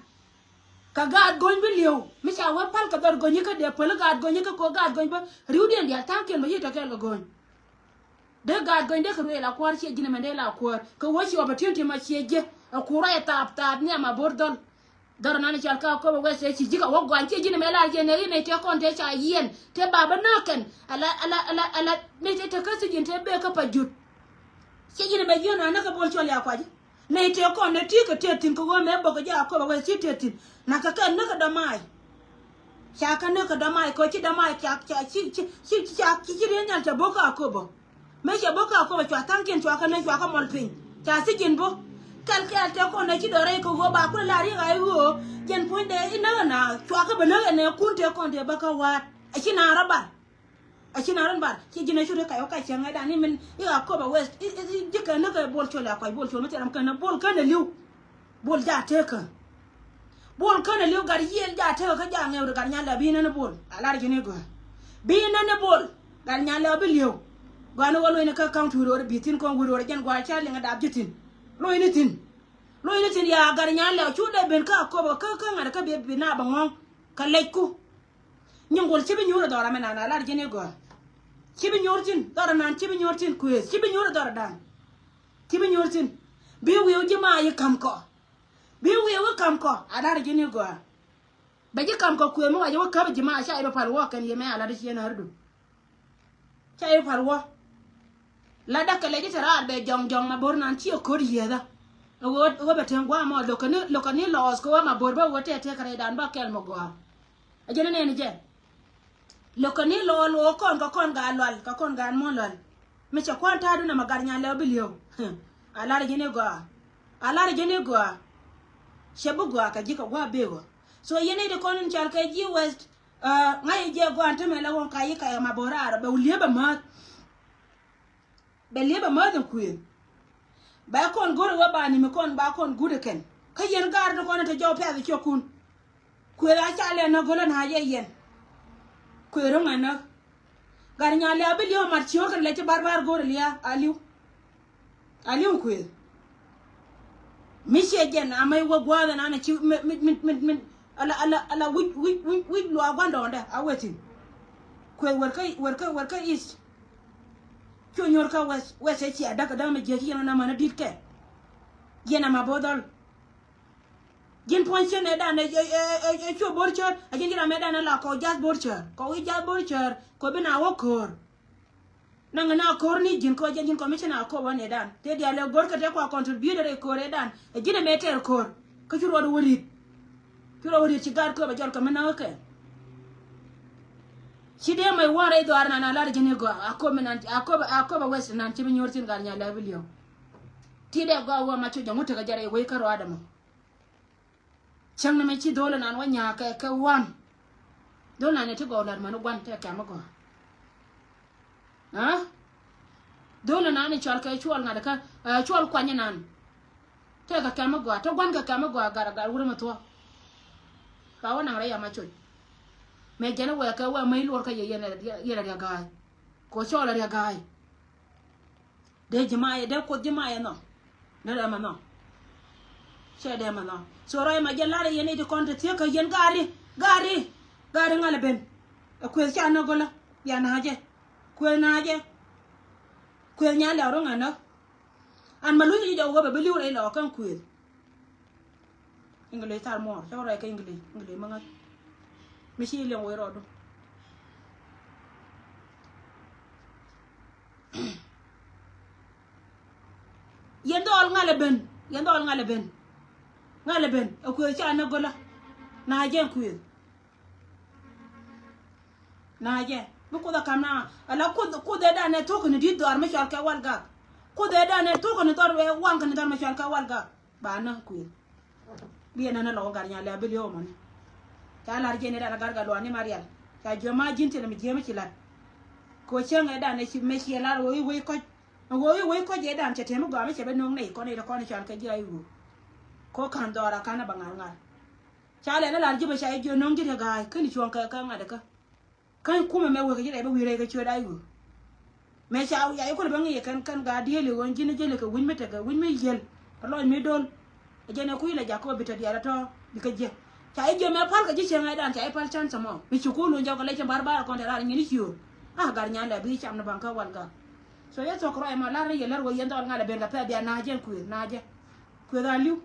Kɛ gaat go̱ny bi li̱ew mi ca wä pal kɛ dhɔr go̱ny ikä dee päl gaat go̱ny ikä ko̱ gaat go̱ny bä riwdiɛn diaal tha̱a̱ŋkiɛn bä yiëë tɔ kɛɛl kɛ go̱ny. Dee gaat go̱ny dee kɛ ruëël a kuäär ciɛ ji̱n ɛmɛn dee la kuäär kɛ wä ci opportunity ma ciɛ jiɛ ɛ kuur rɔy ɛ thaap thaap nhiam a bo̱r dhɔl. Dhɔr nan i̱ cɔal kä Akobo West ëë ci ji̱ kɛ wä gɔany ciɛ ji̱n ɛmɛ lar jiɛn ëë i̱ nɛy tëë kɔn tëë ca yiɛn tëë ba bä nääk kɛn ala ala ala ala nɛy tëë te kä thi̱ji̱n tëë bëë kä pa jut. Ciɛ ji̱n ɛmɛ ji̱n a näk kɛ Bol Col ya kuac. Nɛy tëë kɔn tëë ti̱i̱ kɛ tëë thi̱n kɛ ɣöö mɛ bok kɛ jɛ Akobo West ci tëë thi̱n. Nakä kɛ näk kɛ dɔmac. Ca kä näk kɛ dɔmac kɛ ɣöö ci dɔmac ca ca ci ci ci ca ci ci riee nhial ca bok kä Akobo. Mëë cɛ bä kä Akobo cua tha̱a̱ŋkiɛn cua kä nä cua kä mɔl piny. Ca thi̱ji̱n bä. Kɛl kɛɛl tëë kɔn nɛ ci dɔ̱rɛ i̱ kɛ ɣöö ba kulɛ la riɛk a i̱ ɣöö jɛn puɔ̱nydɛ i̱ näk ɛna cua kä bä näk ɛnɛ kun tëë kɔn tëë bä kä wa̱a̱t. A ci na rɔ bar. A ci na rɔ bar. Ci ji̱n a cu ri kac wä kac cäŋ ɛ dan i̱ min i̱ Akobo West i̱ i̱ i̱ ji̱ kɛ näk ɛ Bol Col a kuac Bol Col mi thil ram kɛn ɛ Bol kän ɛ li̱w. Bol ja tekä. Bol känɛ li̱w gat yiëël ja tekä kä ja ŋɛw ri gat nyan lɛ bi nɛn i̱ Bol. A lar ji̱n i̱ gɔaa. Bi nɛn i̱ Bol. Gat nyan lɛ bi li̱w. Gɔaa ni wä lo̱cni kä ka̱ŋ tuur ɣöö bi thi̱n kɔn wur ɣöö jɛn gɔaa ca liŋ dap ji̱ thi̱n. Lo̱cni thi̱n. Lo̱cni thi̱n ya gat nyan lɛ cu dee ben kä Akobo kä kä ŋa̱t kä bi bi na bɛ ŋɔ̱ŋ. Kä lɛcku. Nyin gol ci bi nyuur ɛ dhɔr amɛ nan a lar ji̱n i̱ gɔaa. Ci bi nyuur thi̱n dhɔr anan ci bi nyuur thi̱n kuëëth ci bi nyuur ɛ dhɔr adan. Ci bi nyuur thi̱n. Bi wi̱i̱ ji̱ ma yi ka̱m kɔ. Bi wi̱i̱ wi̱i̱ ka̱m kɔ a lar ji̱n i̱ gɔaa. Bɛ ji̱ ka̱m kɔ kuëë mi wa ji̱ wä käp ji̱ ma ca i̱ bɛ pal wä kɛn yɛ mɛ a lat i̱ ciɛ nääri du. Ca i̱ pal wä. Lat däk kɛ lɛ ji̱ te raar bɛ jɔŋ jɔŋ ma bo̱r nan ciɛ ko̱r yiëthä. Ɣöö ɣöö bɛ teŋ gua̱a̱ mɔ lo̱kɛ ni lo̱kɛ ni lɔɔth kɛ wä ma bo̱r bä wä tɛɛ tɛɛ kɛ rɛydan bä kɛl mɔ gɔaa. A jɛn ni nɛn jɛ. Lo̱kɛ ni lɔɔl ɣöö kɔn kɛ kɔn gaa lual kɛ kɔn gaa muɔ̱n lual. Mi cɛ kua̱n ta̱a̱dun ɛmɛ gat nyan lɛw bi li̱ew. A lar ji̱n i̱ gɔaa. A lar ji̱n i̱ gɔaa. Cɛ bi gɔaa kɛ ji̱ kɛ gua̱a̱ bek ɣöö. So yɛn i̱ di kɔn in cal kɛ ji̱ West. Ŋa̱c i̱ jiɛ gɔaa in tämɛ la ɣöö ka yi̱ ka yɛ ma bo̱o̱r raar bɛ wä li̱eep ɛ määth. Bɛ liep ɛ mäth in kuëëth. Bɛ kɔn go̱r ɛ wä ba ni mi kɔn ba kɔn guut ɛ kɛn. Kä yɛn gaar ni kɔn in te jɔw pɛth ɛ ciökun. Kuëëth a ca lɛ näk go̱lä na jɛ yɛn. Kuëëth ro̱ŋ a näk. Gat nya lɛ a bi liep ɛ mat ciöör kɛn lɛ ci bar bar go̱r ɛ lia̱a̱ a li̱w. A li̱w kuëëth. Mi ciɛ jɛn a mɛy wä gua̱a̱th ɛn an a ci mi mi mi mi ala ala ala wi̱c wi̱c wi̱c wi̱c luaak gua̱ndɔɔŋdɛ a wethin. Kuëëth wärkä wärkä wärkä east. Cu nyuɔr kä west west ɛ cia däk kä däk mi jiäk ci yɛn ɣän amäni di̱t kɛ. Yɛn ama bo̱o̱th dhɔl. Ji̱n puɔ̱ny cien ɛ dan ɛ ɛ ɛ ɛ cu bo̱o̱r cär a ji̱n ji̱n ram ɛ dan ɛ la kɔw jath bo̱o̱r cär kɔw i̱ jath bo̱o̱r cär kɔ bi na wä ko̱o̱r. Naŋ na ko̱r ni ji̱n kɔ jɛ ji̱n kɔ mi ci na ko̱r wä ni dan te diaal ɛ go̱r kɛ te kua contributor ɛ ko̱r ɛ dan ɛ ji̱n ɛ mɛ tɛr ko̱r. Kä cu ruɔd wä ri̱t. Cu ruɔd wä ri̱t ci gaat köp ɛ jɔl kɛ mi naŋ kɛ. Ci dee mɛ wä rɛy dhuaar nan a lar ji̱n i̱ gɔaa a ko̱p mi nan a ko̱p a ko̱p a west nan ci bi nyuɔr thin gat nya lɛ bi li̱ew. Ti dee gɔaa wä ma cu jɛ ŋut tekɛ jɛ rɛy wec kä ruaadɛ mɔ. Cäŋ ni mɛ ci dho̱l inan wä nya̱a̱ kɛ kɛ wan. Dho̱l inan ni ti gɔw lat mani guan tɛ kɛm igɔaa. Aa? Dho̱l inan ni cual kɛ cual ŋa̱t kä ɛ cual kuany inan. Tëë kɛ kɛm mi gɔaa, te gua̱n kɛ kɛm mi gɔaa gat gat wurɛ mi thuɔ̱k. Ka wä naŋ rɛy ama coc. Mëë jɛn i̱ wɛɛkɛ wɛɛ mäc luɔr kä yɛ yɛn ɛ riɛk ga̱a̱c. Kɛ ɣöö cɔɔl ɛ riɛk ga̱a̱c. Dee ji̱ mayɛ, dee kuoth ji̱ mayɛ nhɔk. Dee rɛm ɛ nhɔk. Cɛ dee mɛ nhɔk. So rɔy ma jɛ lar yɛn i̱ ti kɔn te thiek kä yɛn gaari, gaari, gaari ŋa̱l ɛ ben. Ɛ kuëth ca näk gölä. Bia na̱a̱ jɛ. Kuëth na̱a̱ jɛ. Kuëth nya lɛw ro̱ŋ ɛ näk. An ma luny ji̱ jɔk wä bɛ bi li̱w rɛy lɔɔk kɛn kuëth. English thar muɔɔr, cä rɔy kä English, English mi ŋäth. Mi ci liɛŋ wec rɔɔdu. Yɛn dhɔɔl ŋalɛ ben, yɛn dhɔɔl ŋalɛ ben. Ŋalɛ ben, ɛ kuëth ca näk gölä. Na jɛ kuëth. Na jɛ, mi kuoth ɛ kam na, ala kuoth, kuoth ɛ danɛ thuk ni di̱t dhɔr mi cɔal kɛ wal gak. Kuoth ɛ danɛ thuk ni dhɔr wɛ waŋ kɛ ni dhɔr mi cɔal kɛ wal gak. Ba na kuëth. Bi ɛn ɛn ɛ lɔk ɛ gat nya lɛ a bi li̱w ɛmɔni. Ca lar jɛn ɛ dan ɛ gat gat luani ma rial. Ca jiö ma ji̱n thilɛ mi jiö mi ci lat. Kɛ ɣöö cäŋ ɛ dan ɛ ci mɛ ciɛ lar ɣöö i̱ wec kɔc. Ɣöö i̱ wec kɔc ɛ dan cɛ tɛm i̱ gɔaa mi cɛ bɛ no̱o̱ŋ nɛy kɔn i̱ rɛ kɔn i̱ cɔal kɛ ji̱ a i̱ ɣöö. Kɛ ɣöö ka̱n dhɔr a ka̱n ɛ bɛ ŋa̱r ŋa̱r. Ca lɛ ni lar ji̱ bɛ ca i̱ jiö no̱o̱ŋ ji̱ rɛ ga̱a̱c kä ni cuɔ̱ɔ̱ŋ kɛ kɛ ŋa̱t ɛ kä. Kä kumɛ mɛ wek ji̱ rɛy bä wi̱i̱ rɛy kɛ ciöt a i̱ ɣöö. Mëë ca ya i̱ kulɛ bä ŋi̱i̱c kɛ kɛn, kɛn gaat diëël i̱ ɣöö ji̱n ji̱ lɛ kɛ wi̱c mi tekɛ, wi̱c mi yiël, kɛ lɔc mi do̱l. Ɛ jɛn ɛ kui̱ lɛ jak kä bi tɔ diaal ɛ tɔ̱ bi kä jiäk. Ca i̱ jiö mɛ pal kɛ ji̱ cieŋ ɛ dan ca i̱ pal can sɛ mɔ. Mi ci kuul wun jɔk kɛ lɛ cɛ bar bar kɔn te rar nyin i̱ ciöör. A gat nyan lɛ bi cam ni baŋ kä wal gak. So yɛ thok rɔy mɔ lar ni yɛ lär wä yɛn dhɔl ŋal ɛ ben kɛ pɛth bia na̱a̱ jɛ kuëth, na̱a̱ jɛ. Kuëth a li̱w.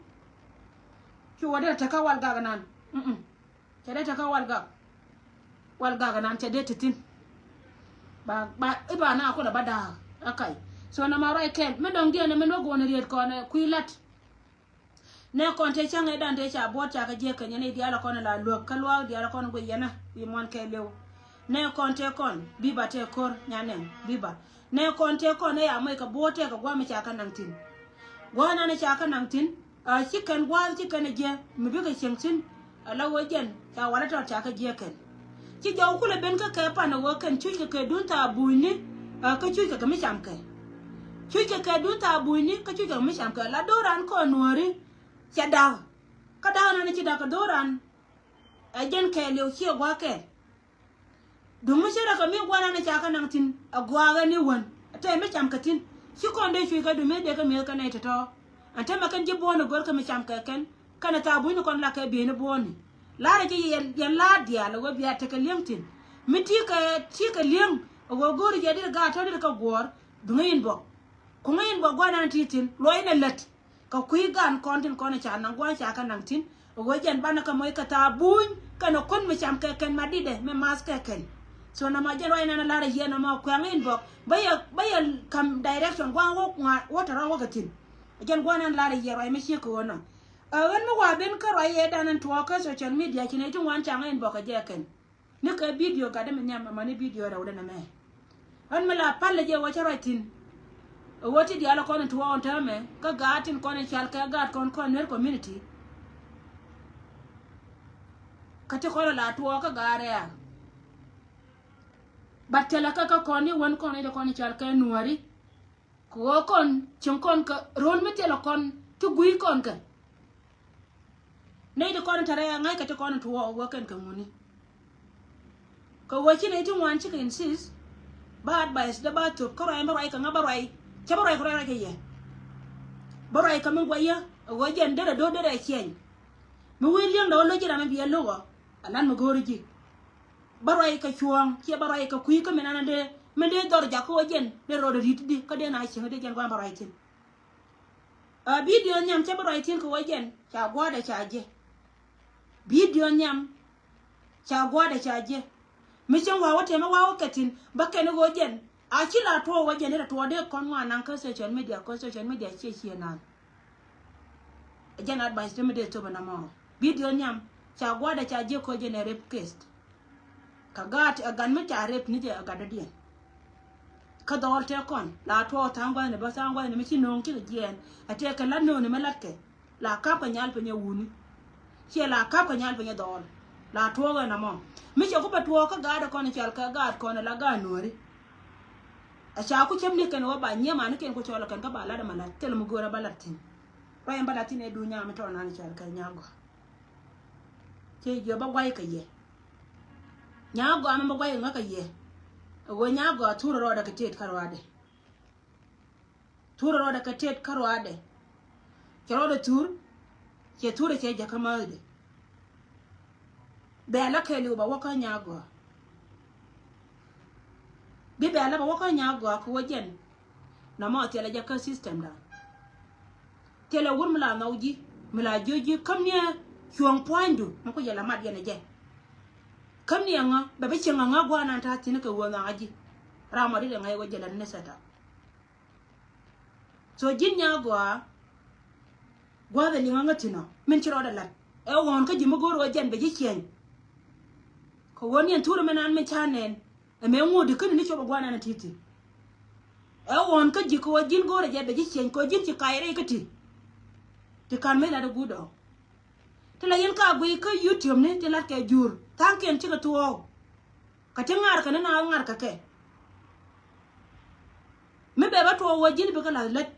Cu wä dee te kä wal gak nan. Mm-mm. Cɛ dee te kä wal gak. Wal gak nan cɛ dee te thi̱n. Ba, ba, i̱ ba na kulɛ ba da̱a̱k. Okay. So nɔmɔ ruac kɛl. Mi dɔ̱ŋ diɛn mi nuɔ̱k guɔ̱n riet kɔn, eh, kui̱ la̱t. Nɛ kɔn te cäŋ ɛ dan te ca buɔt ca kɛ jiɛk kɛ nyɛn i̱ diaal kɔn la luäk kä luaak diaal kɔn guic yɛn a wi̱i̱ muɔ̱n kɛɛliw. Nɛ kɔn te kɔn bi̱ba te ko̱r nyanɛŋ bi̱ba. Nɛ kɔn te kɔn ɛ ya moc kɛ buɔt tɛk kɛ gua̱a̱m ca kɛ naŋ thi̱n. Gua̱a̱n an ca kɛ naŋ thi̱n. A ci kɛn gua̱a̱th ci kɛn ɛ jiɛ mi bikɛ cieŋ thi̱n. A la ɣöö jɛn ca walɛ tɔt ca kɛ jiɛ kɛn. Ci jɔw kulɛ ben kä kɛ pan ɛ ɣöö kɛn cuc kɛ kɛ duun thaap buucni. A kä cuc kɛ kɛ mi cam kɛ. Cuc kɛ kɛ duun thaap buucni kä cuc kɛ kɛ mi cam kɛ la do̱ran kɔn nuääri. Cɛ da̱k. Kä da̱k nan ci da̱k kɛ do̱ran. Ɛ jɛn kɛɛliw ciɛ gua̱a̱k kɛɛl. Duŋ mi ci rɛ kɛ mi gua̱n an ca kä naŋ thi̱n a gua̱a̱k ɛn i̱ wän a tɛy mi cam kɛ thi̱n. Ci kɔn dee cuc kɛ duŋ mi dee kɛ mi̱eth kɛ nɛy tɔ̱tɔ̱. An te mɛ kɛn ji̱ buɔ̱ɔ̱ni go̱r kɛ mi cam kɛ kɛn kɛn a thaak bunyni kɔn lak kɛ bieyni buɔ̱ɔ̱ni. La̱rä ci yɛn, yɛn la̱a̱t diaal a ɣöö bia tekɛ li̱eŋ thi̱n. Mi ti kɛ, ti kɛ li̱eŋ a ɣöö go̱o̱ri jɛ dit gaat tɔ̱ dit kɛ guɔ̱ɔ̱r. Duŋ in bɔk kuŋä in bɔk gua̱n an ti thi̱n luɔc in a lät. Kɛ kui̱ gan kɔn tin kɔn ca naŋ gua̱a̱c ca kɛ naŋ thi̱n. Ɛ ɣöö jɛn banɛ kɛ moc kɛ thaap buny kɛnɛ kuän mi cam kɛ kɛn ma ditdɛ mi math kɛ kɛn. So nɔmɔ jɛn ruac nɛn a lar a yiɛn nɔmɔ kuɛŋ in bɔk bä yɛ, bä yɛ kam direction gua̱a̱ŋ wä ŋua̱ wä tɔ̱rɔ̱ wä kɛ thi̱n. Jɛn gua̱a̱n nɛn lar a yiɛn ruac mi ciek kɛ ɣöö nɔ. Ɛ ɣän mi wa ben kä ruac yɛ dan in tuɔɔk kä social media ci nɛy ti ŋuan caŋ in bɔk kɛ jɛ kɛn. Ni kɛ bidio gat dee mi nhiam amäni bidio rɛwdɛ nɛmɛ. Ɣän mi la pal lɛ jɛ wä cä ruac thi̱n. Ɛ wä ti diaal kɔn in tuɔɔk in täämɛ kä gaat tin kɔn in cal kɛ gaat kɔn kɔn Nuer community. Kä ti kɔn in la tuɔɔk kä gaat rɛ̈ɛ̈k. Bat thilɛ kä kä kɔn ni wän kɔn in ti kɔn in cal kɛ Nuääri. Kɛ ɣöö kɔn cieŋ kɔn kɛ ro̱l mi thilɛ kɔn ti gui̱i̱c kɔn kɛ. Nɛy ti kɔn in te rɛy a ŋa̱ckɛ ti kɔn in tuɔɔk wä kɛn kɛ ŋuni. Kɛ ɣöö ci nɛy ti ŋuan cikɛ insist. Ba advice dee ba thop kä ruac in bä ruac kɛ ŋa bä ruac. Cä bä ruac kɛ ruac ruac kɛ yɛ. Bä ruac kɛ mi guayä a ɣöö jɛn derɛ do̱r derɛ ciɛny. Mi wi̱i̱ li̱eŋdɛ wä lo̱c ji̱ ram in biɛ lo̱k ɔ. A lat mi go̱o̱ri ji̱. Bä ruac kɛ cuɔ̱ɔ̱ŋ ciɛ bä ruac kɛ kui̱ kä min an dee min dee dhɔr jak kä wä jɛn dee rɔɔdɛ ri̱t di kä dee na cieŋ dee jɛn gua̱a̱n bä ruac thi̱n. A bidio nhiam cä bä ruac thi̱n kɛ wä jɛn ca gua̱a̱dɛ ca jiɛ. Bidio nhiam ca gua̱a̱dɛ ca jiɛ. Mi cäŋ wa̱a̱ wä tɛmɛ wa̱a̱ wä kɛ thi̱n bä kɛn wä jɛn a ci la tuɔɔk wä jɛn dee rɛ tuɔɔk dee kɔn ŋuan naŋ kä social media kä social media ciɛ ciɛ naŋ. Ɛ jɛn advice ti mi dee thop ɛn amɔ. Bidio nhiam ca gua̱dɛ ca jiɛ koc jɛn ɛ rape case. Kä gaat ɛ gat mi ca rape ni jɛ ɛ gat dɔ̱diɛn. Kä dhɔɔl tëë kɔn la tuɔɔk tha̱a̱ŋ gua̱thni bä tha̱a̱ŋ gua̱thni mi ci no̱o̱ŋ cikɛ jiɛɛn ɛ tëë kɛ la̱t no̱o̱ŋni mi la̱tkɛ. La kap kɛ nyal piny ɛ wuni. Ciɛ la kap kɛ nyal piny ɛ dhɔɔl. La tuɔɔk ɛn amɔ. Mi cɛ ku bɛ tuɔɔk kä gaat ɛ kɔn cal kɛ gaat kɔn ɛ la gaat Nuääri. A ca ku cäm ni kɛn wä ba nyiɛ mani kɛn ku cɔl kɛn kä ba lat ɛmɛ lat thil mi go̱o̱rä ba lat thi̱n. Rɔy ɛn bä la thin ɛ duun nyaa mi tɔɔr nan cɔal kɛ Nyagɔa. Cɛ jiɔ bä guay kɛ yɛ. Nyagɔa mi bä guay ŋä kɛ yɛ. Ɛ ɣöö Nyagɔa thur rɔɔdɛ kɛ tet kä rɔɔdɛ. Thur rɔɔdɛ kɛ tet kä rɔɔdɛ. Cɛ rɔɔdɛ thur. Cɛ thur cɛ jɛ kä määthdɛ. Bɛ̈ɛ̈l a kɛɛliw bɛ wä kä Nyagɔa. Bi bɛ̈ɛ̈l a bɛ wä kä Nyagɔa kɛ wä jɛn. Nɔmɔ thilɛ jɛ kä system dan. Thilɛ wur mi la nhɔk ji̱ mi la jiö ji̱ käm niɛ cuɔ̱ɔ̱ŋ pua̱nydu mi ku jɛ la mat yɛn ɛ jɛ. Käm niɛ ŋä bɛ bi cieŋ ɛ ŋä gua̱a̱r nan ta̱a̱ thi̱n kɛ wä nhɔakä ji̱. Ram mɔ dit ɛ ŋäc wä jɛ la ni set up. So ji̱n Nyagɔa gua̱a̱th ɛ liŋ ɛ ŋä thi̱n ɔ min ci rɔɔdɛ la̱t ɛ ɣɔ̱ɔ̱n kä ji̱ mi go̱o̱r wä jɛn bɛ ji̱ ciɛny. Kɛ ɣöö niɛn thurɛ mi nan mi ca nɛn. Ɛ mëë ŋuɔ̱t di käni ni cop ɛ gua̱a̱r nan ɛ ti̱ti̱. Ɛ ɣɔ̱ɔ̱n kä ji̱ kɛ ɣöö ji̱n go̱o̱rɛ jɛ bɛ ji̱ ciɛny kɛ ɣöö ji̱n ci kac rɛy kä ti. Ti ka̱n mëë lat ɛ guut ɔ. Ti la yɛn ka guiy kä YouTube ni ti lat kɛ jur tha̱a̱ŋkiɛn cikɛ thuɔɔk. Kɛ ti ŋa̱r kɛ ni na ŋa̱r kɛ kɛ. Mi bɛ bä tuɔɔk ɣöö ji̱n bikɛ la̱th lät.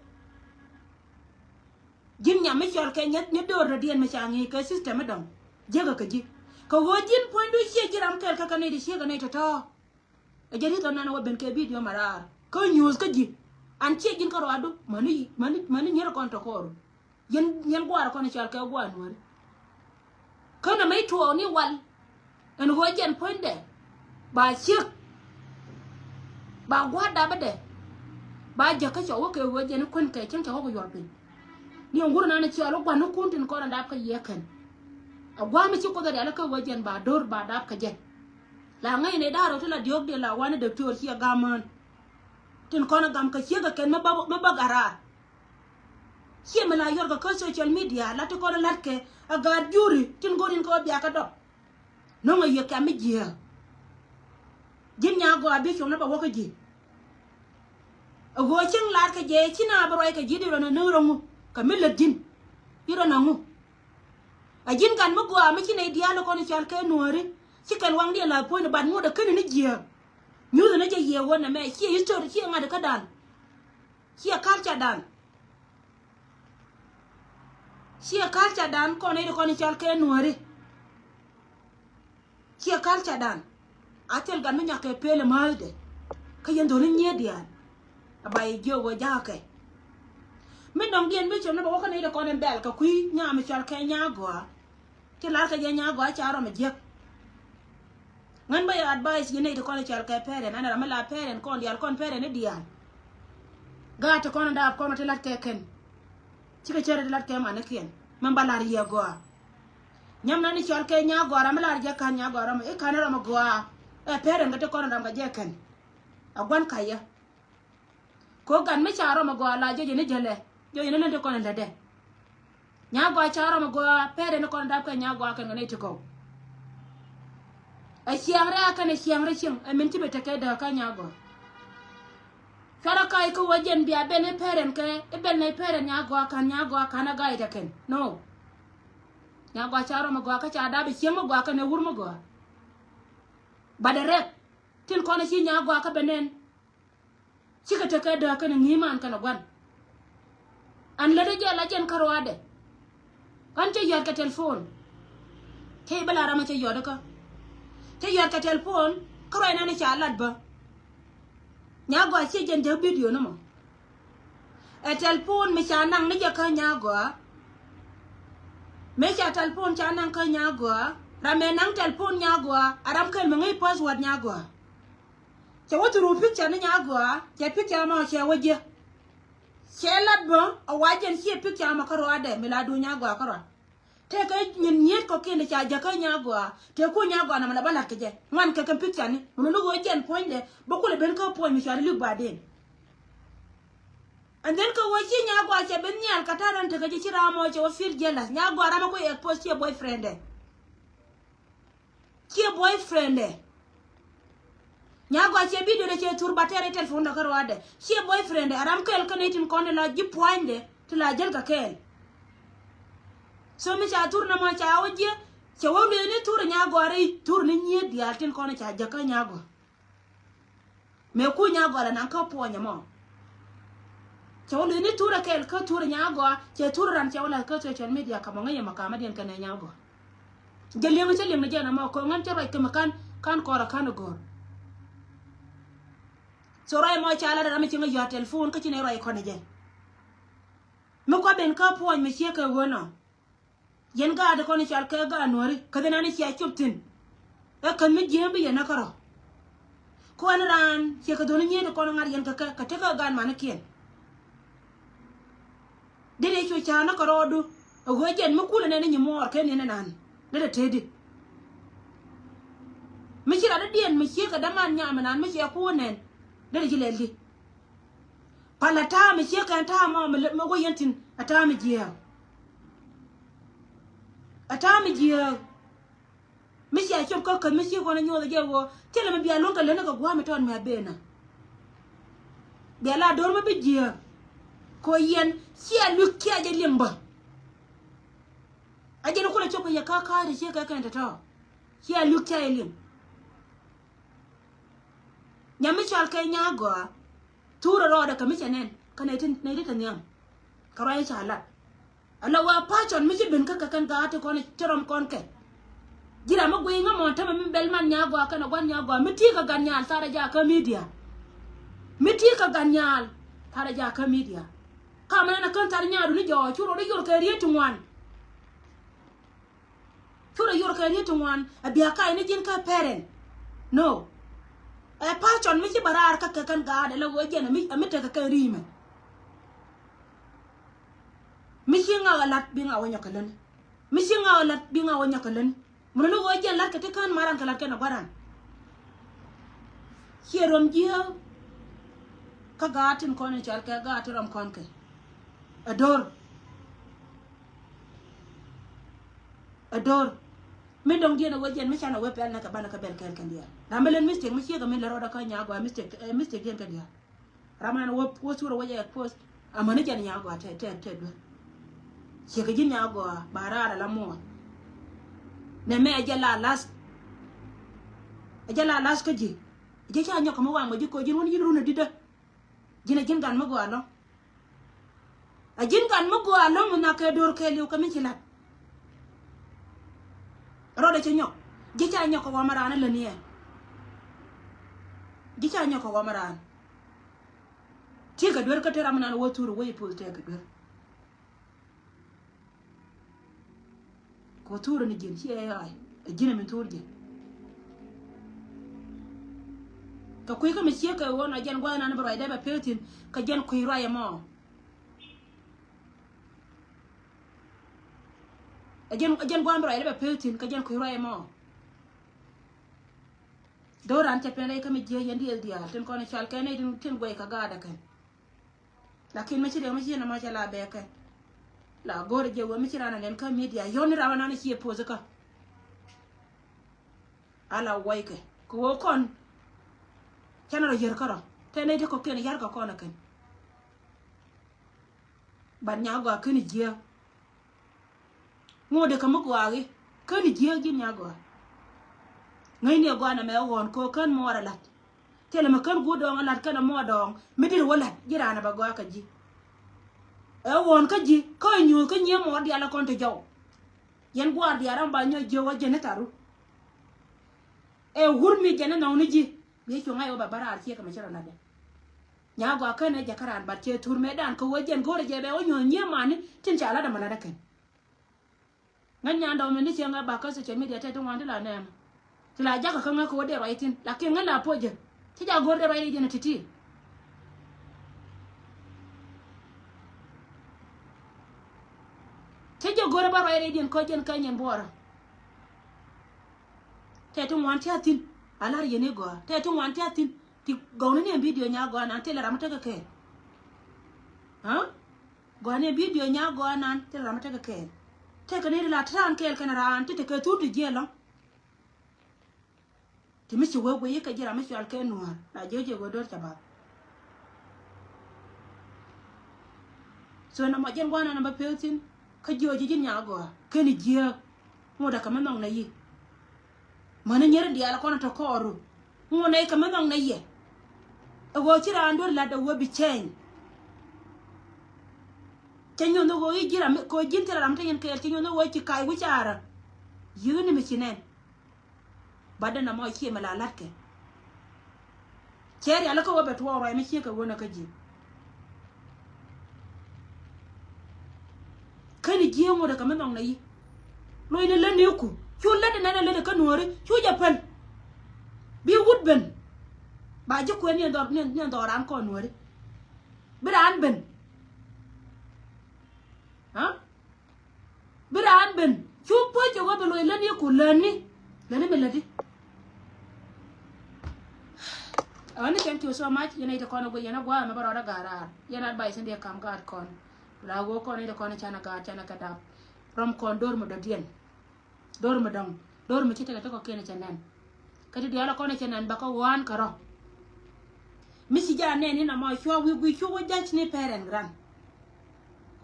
Ji̱n nyam mi cɔl kɛ nyɛ ni do̱r dɔ̱diɛn mi ca ŋi̱i̱c kɛ system mi dɔ̱ŋ. Jiäkä kɛ ji̱ kɛ ɣöö ji̱n puɔ̱nydu ciɛ ji̱ ram kɛl kä kɛ nɛy ti ciek kɛ nɛy tɔ̱tɔ̱. Ɛ jɛ ri̱th ɔ nan ɛ wä ben kɛ bidio ma raar kä nyuuth kä ji̱. An ciɛ ji̱n kä ruaadu mäni mäni mäni nyier kɔn tɔ̱ kɔɔru. Yɛn yɛn guaar kɔn cɔal kɛ guaar nuɔ̱ɔ̱ri. Kä nɛ mec tuɔɔk ni wal ɛn ɣöö jɛn puɔ̱nydɛ ba ciek. Ba gua̱a̱r dapdɛ ba jäk kä cɔw wä kɛ ɣöö jɛn kuän kɛ cäŋ cɛ wä kɛ yuɔr piny. Ni ɛn wur nan cɔal wä gua̱n ni kun tin kɔn a dap kä yiëë kɛn. A gua̱a̱r mi ci Kuoth a rial kä ɣöö jɛn ba do̱r ba dap kä jɛ. La ŋäcni da̱r rɛw ti la diɔ̱ɔ̱kdiɛn la wani däk tiöör ci a gam mään. Tin kɔn a gam kɛ ciek kɛ kɛn mi bä mi bä gat raar. Ciɛ mi la yɔr kɛ kä social media la ti kɔn la̱t kɛ a gaat juri tin go̱r in kɛ wä bia kä dɔp. No̱ŋ a yiëk kɛm mi jiääk. Ji̱n Nyagɔa bi cuɔ̱ŋ ni bɛ wä kä ji̱. A ɣöö cieŋ la̱r kɛ jɛ ci na bi ruac kɛ ji̱ di rɔn a näk rɔŋu kɛ mi lät ji̱n. I̱ rɔn a ŋu. A ji̱n gat mi gɔaa mi ci nɛy diaal kɔn i̱ cal kɛ nuääri. Ci kɛn waŋdiɛn la̱th puɔ̱nyni bat ŋot a käni ni jiääk. Nyuuth ni jɛ yiëë wä nɛmɛ ciɛ history ciɛ ŋa̱t kä dan. Ciɛ culture dan. Ciɛ culture dan kɔn i̱ di kɔn i̱ cal kɛ nuääri. Ciɛ culture dan. A thil gat mi nyak kɛ pel i̱ määthdɛ. Kä yɛn dhoni nyiee diaal. A ba yɛ jiök wä jakä kɛ. Mi dɔ̱ŋ diɛn mi cop ni bɛ wä kä ni di kɔn in bɛl kɛ kui̱ nyaa mi cal kɛ Nyagɔa. Ti lar kɛ jɛ Nyagɔa ca rɔm a jiäk. Ŋän bä yɛ advice yɛ nɛy ti kɔn i̱ cɔal kɛ parent, an ram mi la parent kɔn diaal kɔn parent i̱ diaal. Gaat ti kɔn in daap kɔn ti lat kɛ kɛn. Cikɛ cär ti lat kɛ manikiɛn. Mɛn ba lar yɛ gɔaa. Nyam nan i̱ cɔal kɛ Nyagɔa ram mi lar jɛ ka̱n Nyagɔa ram i̱ ka̱n ram gɔaa. Ɛ parent kɛ ti kɔn in ram kɛ jɛ kɛn. A gua̱n kayä. Ko gan mi ca rɔm a gɔaa la jɔjɛ ni jälɛ jɔjɛ ni län ti kɔn in lätdɛ. Nyagɔaa ca rɔm a gɔaa pɛrɛ ni kɔn in dap kɛ Nyagɔaa kɛn kɛ ni ti kɔw. Ɛ ciaŋ rɛ a kɛn ɛ ciaŋ rɛ cieŋ ɛ min ti bɛ tekɛ däk kä Nyagɔaa. Cuarɛ ka i̱ kä wä jɛn bia ben i̱ pɛrɛn kɛ i̱ ben nɛy pɛrɛn Nyagɔaa ka̱n Nyagɔaa ka̱n a ga̱a̱c tɛ kɛn. No. Nyagɔaa ca rɔm a gɔaa kä ca dap ɛ cieŋ mi gɔaa kɛn ɛ wur mi gɔaa. Ba dɛ rɛk tin kɔn ɛ ci Nyagɔaa kä bɛ nɛn. Cikɛ tekɛ dääk kɛnɛ ŋi̱i̱c man kɛnɛ gua̱n. An lätdä jɛ la jɛn kä ruaadɛ. Ɣän cä yɔ̱a̱t kɛ telephone. Cä i̱ bä la ram a cä yɔ̱a̱t kä. Cä yɔ̱a̱t kɛ telephone kä ruac nan i̱ ca lat bä. Nyagɔaa ciɛ jɛn jäk bidio ni mɔ. Ɛ telephone mi ca naŋ ni jɛ kä Nyagɔaa. Mëë ca telephone ca naŋ kä Nyagɔaa ram mëë naŋ telephone Nyagɔaa a ram kɛl mi ŋäc password Nyagɔaa. Cɛ wä through picture ni Nyagɔaa cɛ picture mɔ cɛ wä jiɛ. Cɛ lat bä a wa jɛn ciɛ picture mɔ kä ruaadɛ mi la duun Nyagɔaa kä ruaad. Tëëkɛ nyin nyiet kɔkiɛn ca jäkä Nyagɔaa tëë ku Nyagɔaa namɛ la bä lat kɛ jɛ ŋuan kɛ kɛn picture ni mun ni wä jɛn puɔ̱nydɛ bä kulɛ ben kä puɔ̱ny mi cɔal i̱ lik baden. And then kɛ wä ci Nyagɔaa cɛ ben nhial kɛ ta̱a̱ rɛn tekɛ jɛ ci ram mɔ cɛ wä feel jealous Nyagɔaa ram mɔ ku expose ciɛ boyfriend dɛ. Ciɛ boyfriend ɛ. Nyagɔaa ciɛ bidio dɛ ciɛ thur ba tɛr i̱ telephone dɛ kä ruaadɛ ciɛ boyfriend ɛ a ram kɛɛl kä nɛy tin kɔn in la ji̱ pua̱nydɛ ti la jäl kɛ kɛɛl. So mi ca thur nɔmɔ ca wä jiɛ cɛ wä lueeni thur Nyagɔaa rɛy thur ni nyiet diaal tin kɔn in ca jäkä Nyagɔaa. Mëë ku Nyagɔaa la naŋ kä puɔ̱ny ɛmɔ. Cɛ wä li̱th ni tuurɛ kɛɛl kä tuurɛ Nyagɔa, cɛ tuurɛ ran cɛ wä la̱th kä social media kä mɔ ŋäc yɛ mɛ kamädiɛn kɛnɛ Nyagɔa. Jɛ li̱eŋ cä li̱eŋ ni jɛn ɛmɔ kɛ ɣän cä ruac kɛ mɛ kan, kan kɔrɛ kan go̱o̱r. So ruac ɛmɔ ca lat ɛ ram mi cieŋ ɛ yɔ̱a̱ telephone kä ci nɛ ruac kɔn ɛ jɛ. Mi kua ben kä puɔ̱ny mi ciek kɛ ɣöö nɔ. Yɛn gaat kɔn i̱ cal kɛ gaat nuɔ̱ri kä dhin an i̱ cia cop thi̱n. Ɛ käth mi jiääm bi yɛn näk kärɔ̱. Kuɛn raan ciɛ kɛ dhoni nyiet kɔn ŋa̱r yɛn kɛ kɛ kɛ tekɛ gaat manikiɛn. Dee dee cu ca̱a̱n näk kärɔɔdu. Ɛ ɣöö jɛn mi kulɛ nɛn i̱ nyi muɔɔr kɛ niɛn inan. Dee dee tëëdi. Mi ci rat i̱ diɛn mi ciek kɛ däman nyam inan mi ciɛ kuun nɛn. Dee dee ci lɛl di. Pal a ta̱a̱ mi ciek kɛn ta̱a̱ mɔ mi wä yɛn thi̱n a ta̱a̱ mi jiääk. A ta̱a̱ mi jiääk. Mi cia cop kä käth mi ciek kɔn a nyuɔth a jɛ ɣöö thilɛ mi bia luäŋ kɛ lätni kɛ gua̱a̱ mi tɔt mi a ben a. Bia la do̱r mi bi jiääk. Kɛ ɣöö yɛn cia lui̱k cia jɛ liŋ bä. A jɛn kulɛ cop kɛ yɛ ka̱a̱k ka̱a̱c ti ciek kɛ kɛn tɔ̱tɔ̱. Cia lui̱k cia jɛ liŋ. Nyam mi cɔal kɛ Nyagɔa. Thurɛ rɔɔdɛ kɛ mi cɛ nɛn kä nɛy ti, nɛy ti te nhiam. Kɛ ruac ca lat. Ala wa pacɔn mi ci ben kä kɛ kɛn gaat ti kɔn ti rɔm kɔn kɛ. Ji̱ ram mi guiy ŋä mɔn tämɛ mi bɛl man Nyagɔa kɛn a gua̱n Nyagɔa mi ti kɛ gan nyaal tharɛ jakä media. Mi ti kɛ gan nyaal tharɛ jakä media. Kamɛ nɛn a kän thar nyaadu ni jɔɔ cu rɔɔdɛ yor kɛ riet ti ŋuan. Thurɛ yor kɛ riet ti ŋuan a bia kac ni ji̱n kä parent. No. Ɛ pacɔn mi ci bä raar kä kɛ kɛn gaat ɛ la ɣöö jɛn a mi, a mi tekɛ kɛn ri̱i̱mɛ. Mi ci ŋa̱k a lat bi ŋa̱k wä nyɔk kɛ läni. Mi ci ŋa̱k a lat bi ŋa̱k wä nyɔk kɛ läni. Mun ni ɣöö jɛn lat kɛ ti kään maran kɛ lat kɛn a gua̱ran. Ciɛ rɔm jiääk. Kä gaat tin kɔn in cɔal kɛ gaat ti rɔm kɔn kɛ. A do̱r. A do̱r. Mi dɔ̱ŋ diɛn a wee jɛn mi can a wee pɛl nɛ kɛ banɛ kɛ bɛl kɛɛl kɛn diaal. Ram mi len mistake mi ciek a mi lɛ rɔɔdɛ kä Nyagɔa mistake, eh, mistake diɛn kɛ diaal. Ram an wee, wee thur a wee jɛ expose. Amäni jɛn Nyagɔa tɛ, tɛ, tɛ duer. Ciek a ji̱n Nyagɔa ba raar a la muɔɔr. Nɛ mɛ a jɛ la las. A jɛ la las kä ji̱. A jɛ ca nyɔk kɛ mi wam kɛ ji̱ ko̱ ji̱n wun ji̱n run a di̱tdä. Ji̱n a ji̱n gan mi gɔaa lɔ̱ŋ. A ji̱n gan mi gɔaa lɔ̱ŋ mi nhɔakɛ do̱r kɛɛliw kɛ mi ci la̱t. Rɔɔdɛ cɛ nyɔk. Ji̱ ca nyɔk kɛ wamä raan a läni ɛ. Ji̱ ca nyɔk kɛ wamä raan. Ti̱i̱ kɛ duer kä te ram mi nan wä thur wä i̱ puth tɛɛk kɛ duer. Kɛ thurä ni ji̱n ci ɛ ɣa̱a̱c ɛ ji̱n ɛ min thur ji̱n. Kɛ kui̱ kä mi ciek kɛ ɣöö nɔ jɛn gua̱th nan bi ruacdɛ bɛ pek thi̱n kɛ jɛn kui̱ ruac ɛmɔ. Ɛ jɛn, ɛ jɛn gua̱th bi ruacdɛ bɛ pek thi̱n kɛ jɛn kui̱ ruac ɛmɔ. Do̱ran cɛ pɛn rɛy kä mi jiäk yɛn diɛl diaal tin kɔn i̱ cal kɛn nɛy tin, tin guɛy kɛ gaatdɛ kɛn. Lakin mi ci riɛk mi ci nɔmɔ cɛ la bɛɛkɛ. La go̱o̱r jɛ wee mi ci ran a nɛn kä media yɔn ni ran a nan ci poth kä. Ala waykɛ kɛ wee kɔn. Cɛn rɔ yär kärɔ tɛ nɛy ti kɔkiɛn yar kɛ kɔn a kɛn. Ban nya gɔaa kɛn jiɛ. Ŋot dee kä mi gɔaa i̱ kän jiääk ji̱n nya gɔaa. Ŋäcni ɛ gɔaa nɛmɛ ɛ ɣɔ̱ɔ̱n kɛ ɣöö kän muɔɔr ɛ la̱t. Thilɛ mi kän guut dɔɔŋ ɛ la̱t kɛnɛ muɔɔr dɔɔŋ mi dit wä la̱t ji̱ raan ɛ bɛ gɔaa kä ji̱. Ɛ ɣɔ̱ɔ̱n kä ji̱ kä ɛ nyuuth kä nyiee muɔɔr diaal ɛ kɔn te jɔw. Yɛn guaar diaal ram ba nyɔk jiök wä jɛn ni tharu. Ɛ wur mi jɛn ni nhɔk ni ji̱ bi cuŋ a i̱ wä bɛ bä raar ciek kɛ mɛ ci rɔ la̱tdɛ. Nya gɔaa känɛ jɛ kä raan bat cɛ thur mëëdan kɛ wee jɛn go̱o̱rɛ jɛ bɛ wä nyuɔ̱th nyiee mani tin ca lat ɛmɛ lat ɛ kɛn. Ŋäc nyan dɔ̱ŋ mi ni ciɛ ŋäc bak kä social media tɛ ti ŋuan ti la nɛɛmɛ. Ti la jakä kä ŋäc kɛ wä dee ruac thi̱n lakin ŋäc la puɔ̱c jɛ. Ci jak go̱o̱r dee ruac rɛydiɛn ɛ ti̱ti̱. Ci jɛ go̱o̱r ɛ bä ruac rɛydiɛn kä jɛn kä nyɛn buɔɔrä. Tɛ ti ŋuan ti a thi̱n a lar yɛn i̱ gɔaa tɛ ti ŋuan ti a thi̱n. Ti gɔwni ni ɛn bidio nya gɔaa nan thilɛ ram mi tekɛ kɛɛl. Aa? Gɔaa ni ɛn bidio nya gɔaa nan thilɛ ram mi tekɛ kɛɛl. Tekɛ ni ti la ti raan kɛɛl kɛn raan ti tekɛ thur ti jiɛ lɔ̱ŋ. Ti mi ci wee guiy i̱ kɛ ji̱ ram mi cual kɛ nuäär la jiɛ jiɛ wee do̱r ca bath. So nɔmɔ jɛn gua̱a̱r nan bä pek thi̱n kä jiɔ ji̱ ji̱n nya gɔaa kɛn jiääk. Ŋot ɛ kɛ mi nhɔk nɛ yi. Mäni nyɛri diaal kɔn tɔ kɔɔru. Ŋot nɛ kɛ mi nhɔk nɛ yɛ. Ɛ ɣöö ci raan duer la̱t ɛ ɣöö bi cɛɛny. Cɛ nyuɔ̱n ni ɣöö i̱ ji̱ ram kɛ ɣöö ji̱n thilɛ ram te yɛn kɛɛl, cɛ nyuɔ̱n ni ɣöö ci ka̱a̱c wi̱c caarä. Yi̱k ni mi ci nɛn. Bat dee na mɔ ciɛ mi la la̱tkɛ. Cɛ rialikä wä bɛ tuɔɔk ruac mi ciek kɛ ɣöö nɛ kä ji̱. Kä ni ji̱ ŋot ɛ kɛ mi nhɔk nɛ yi. Loc ni lät ni ku cu lät nɛn ɛ lät ɛ kä nuɔ̱ɔ̱ri cu jɛ päl. Bi wut ben. Ba ji̱ kuɛn ni ɛn dhɔr, ni ɛn dhɔr raan kɔn nuɔ̱ɔ̱ri. Bi raan ben. Aa? Bi raan ben cu puɔ̱c cɛ wä bi loc lätni ku lätni. Lätni mi lätdi. Ɣän ni thank you so much. Yɛn a yit kɔn a guic yɛn a gua̱a̱ mɛ bä rɔɔdä ga̱a̱r raar. Yɛn advice in dee kam gaat kɔn. La wä kɔn in dee kɔn a canɛ gaat canɛ kɛ dap. Rɔm kɔn do̱r mi dɔ̱diɛn. Do̱r mi dɔ̱ŋ. Do̱r mi ci tekɛ tekɔ kiɛn cɛ nɛn. Kä ti diaal kɔn cɛ nɛn bä kä wan kärɔ. Mi ci jaa nɛn in amɔ cua wi̱i̱ gui̱ cu wä ja̱c ni parent ran.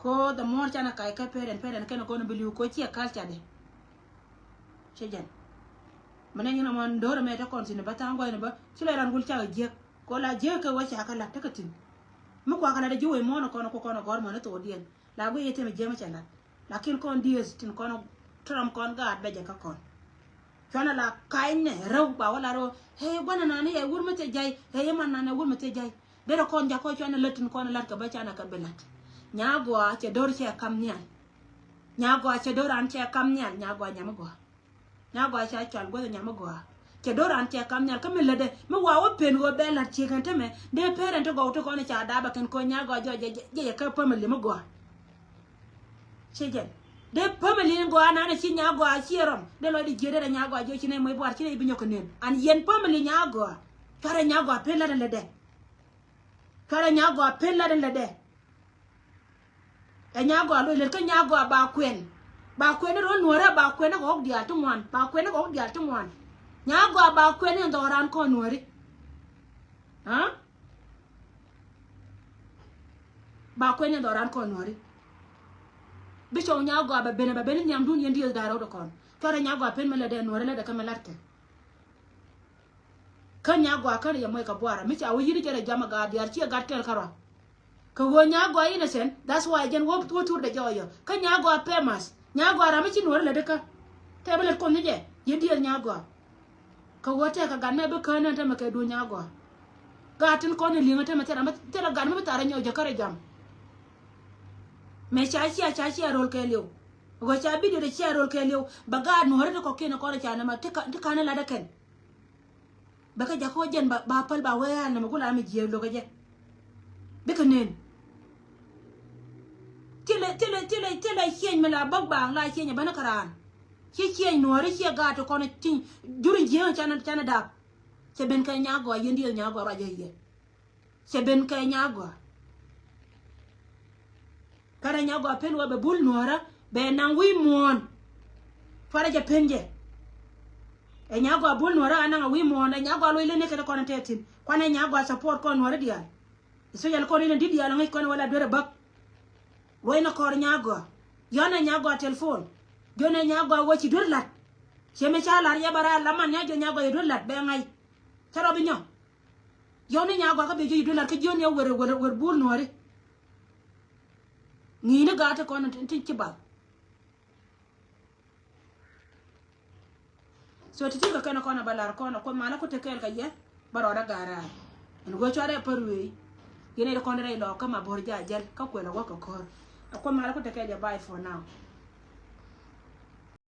Ko the more canɛ kac kä parent, parent kɛn kɔn bi li̱w ko ciɛ culture de. Cɛ jɛn. Mi nɛ nyin amɔ do̱r mɛ te kɔn thin bä tha̱a̱ŋ gua̱c ni bä ci lɛ ran gul cak jiäk. Ko la jiäk kɛ wä cak kä lat tekɛ thin. Mi kuakä lat ji̱ wec muɔ̱ɔ̱n kɔn ko kɔn gɔr muɔ̱ɔ̱n thokdiɛn. La guic yɛ thin jiäk mi cɛ lat. Lakin kɔn dieth tin kɔn tɔrɔm kɔn gaat bɛ jɛ kä kɔn. Cuanɛ la ka̱ny nɛ rɛw ba wä la rɛw. Hee guanɛ nani ɛ wur mi thie jay. Hee yɛ man nani ɛ wur mi thie jay. Derɛ kɔn jakɔ cuanɛ lät tin kɔn lat kɛ bä canɛ kɛ bi lat. Nyaa gɔaa cɛ do̱r cɛ kam nhial. Nyaa gɔaa cɛ do̱r an cɛ kam nhial. Nyaa gɔaa nyam gɔaa. Nyaa gɔaa ca cual guäth nyam mi gɔaa. Cɛ do̱ran cɛ kam nhial kä mi lätdɛ mi wa wä pen ɣöö bɛ la̱t ciek kɛn tämɛ. Dee parent ti gɔw ti kɔn ca dap ɛ kɛn ko̱ nyaa gɔaa jɔc jɛ jɛ jɛ kä family mi gɔaa. Ci jɛn dee family ni gɔaa nanɛ ci nyaa gɔaa ciɛ rɔm dee lɔcdɛ jiet dee rɛ nyaa gɔaa jiɛ ci nɛ moc buar ci nɛ bi nyɔk kɛ nen an yɛn family nyaa gɔaa. Cuarɛ nyaa gɔaa pen la̱t ɛn lätdɛ. Cuarɛ nyaa gɔaa pen la̱t ɛn lätdɛ. Ɛ nyaa gɔaa loc lät kä nyaa gɔaa ba kuɛn. Ba kuɛn ni ro̱l nuɔ̱ɔ̱rä ba kuɛn ni kɛ ɣɔ̱k diaal ti ŋuan ba kuɛn ni kɛ ɣɔ̱k diaal ti ŋuan. Nyaa gɔaa ba kuɛn ni dhɔran kɔn nuɔ̱ɔ̱ri. Aa? Ba kuɛn ni dhɔran kɔn nuɔ̱ɔ̱ri. Bi cɔw nyaa gɔaa bɛ ben bɛ ben ni nhiamdun yɛn dieth da̱a̱ rɛw dɛ kɔn. Cuarɛ nyaa gɔaa pen mi lätdɛ nuɔ̱ɔ̱rä lätdɛ kä mi la̱tkɛ. Kä nyaa gɔaa kän yɛ moc kɛ buarä mi ca wä yi̱n i̱ jɛn ɛ jam ɛ gaat diaal ciɛ gat kɛl kärɔa. Kɛ ɣöö nyaa gɔaa innocent, that's why jɛn wä wä thurdɛ jɔɔyɔ. Kä nyaa gɔaa famous. Nyaa gɔaa ram mi ci nuɔ̱ɔ̱ri lätdi kä. Tɛ bi lät kuɔth ni jɛ yɛn dieth nyaa gɔaa. Kɛ ɣöö tɛkɛ gat mɛ bi kään nɛn tämɛ kɛ duun nyaa gɔaa. Gaat tin kɔn in li̱ŋä tämɛ thilɛ gat mi bi tharɛ nyɔk jɛ kärɛ jam. Mɛ ca cia ca cia ro̱l kɛɛliw. Ɣöö ca bidio dɛ cia ro̱l kɛɛliw bɛ gaat nuɔ̱ɔ̱ri ti kɔkiɛn kɔn ca nɛmɛ ti ka, ti ka̱n in latdä kɛn. Bɛ kɛ jakä wä jɛn ba, ba päl ba wee al nɛmɛ gula mi jiɛɛk lokä jɛ. Bikɛ nen. Thilɛ, thilɛ, thilɛ, thilɛ cieny mi la bäk baaŋ la cieny ɛ bäni kɛ raan. Ci cieny nuɔ̱ɔ̱ri ciɛ gaat ti kɔn ci jur in jiääŋ canɛ, canɛ dap. Cɛ ben kɛ nyaa gɔaa yɛn dieth nyaa gɔaa ruac jɛ yɛ. Cɛ ben kɛ nyaa gɔaa. Kärɛ nyaa gɔaa pen wä bɛ bul nuɔ̱ɔ̱rä bɛ naŋ wi̱i̱ muɔ̱ɔ̱n. Cuarɛ jɛ pen jɛ. Ɛ nyaa gɔaa bul nuɔ̱ɔ̱rä a naŋ a wi̱i̱ muɔ̱ɔ̱n ɛ nyaa gɔaa loc leni kɛn kɔn tɛthin kuanɛ nyaa gɔaa support kɔn nuɔ̱ɔ̱rä diaal. Especially kɔn in di diaal ŋäc kɔn wala duerɛ bäk. Ruɔ̱cnɛ kɔr nyaa gɔaa. Yɔ̱nɛ nyaa gɔaa telephone. Jɔnɛ nyaa gɔaa wä ci duer la̱t. Ciɛ mi ca la̱r yɛ bä raar la man nyaa jɔn nyaa gɔaa yɛ duer la̱t bɛ ŋa̱c. Cä rɔ bi nyɔk. Yɔ̱ŋni nyaa gɔaa kä bi jiö yi duel lar kä jiön yɛ wer wer wer bul nuɔ̱ɔ̱ri. Ŋi̱i̱ni gaat ti kɔn ti ci bath. So ti ti kɛ kɛn kɔn a ba lar kɔn a kuoth malä ku te kɛɛl kɛ yɛ bä rɔɔdä gaat raar. Ɛn ɣöö cuarɛ pär wee. Yɛn ɛ ti kɔn rɛy lɔɔk kä ma bo̱r jaa jɛl kä kuɛl a wä kɛ ko̱r. A kuoth malä ku te kɛɛl yɛ bye for now.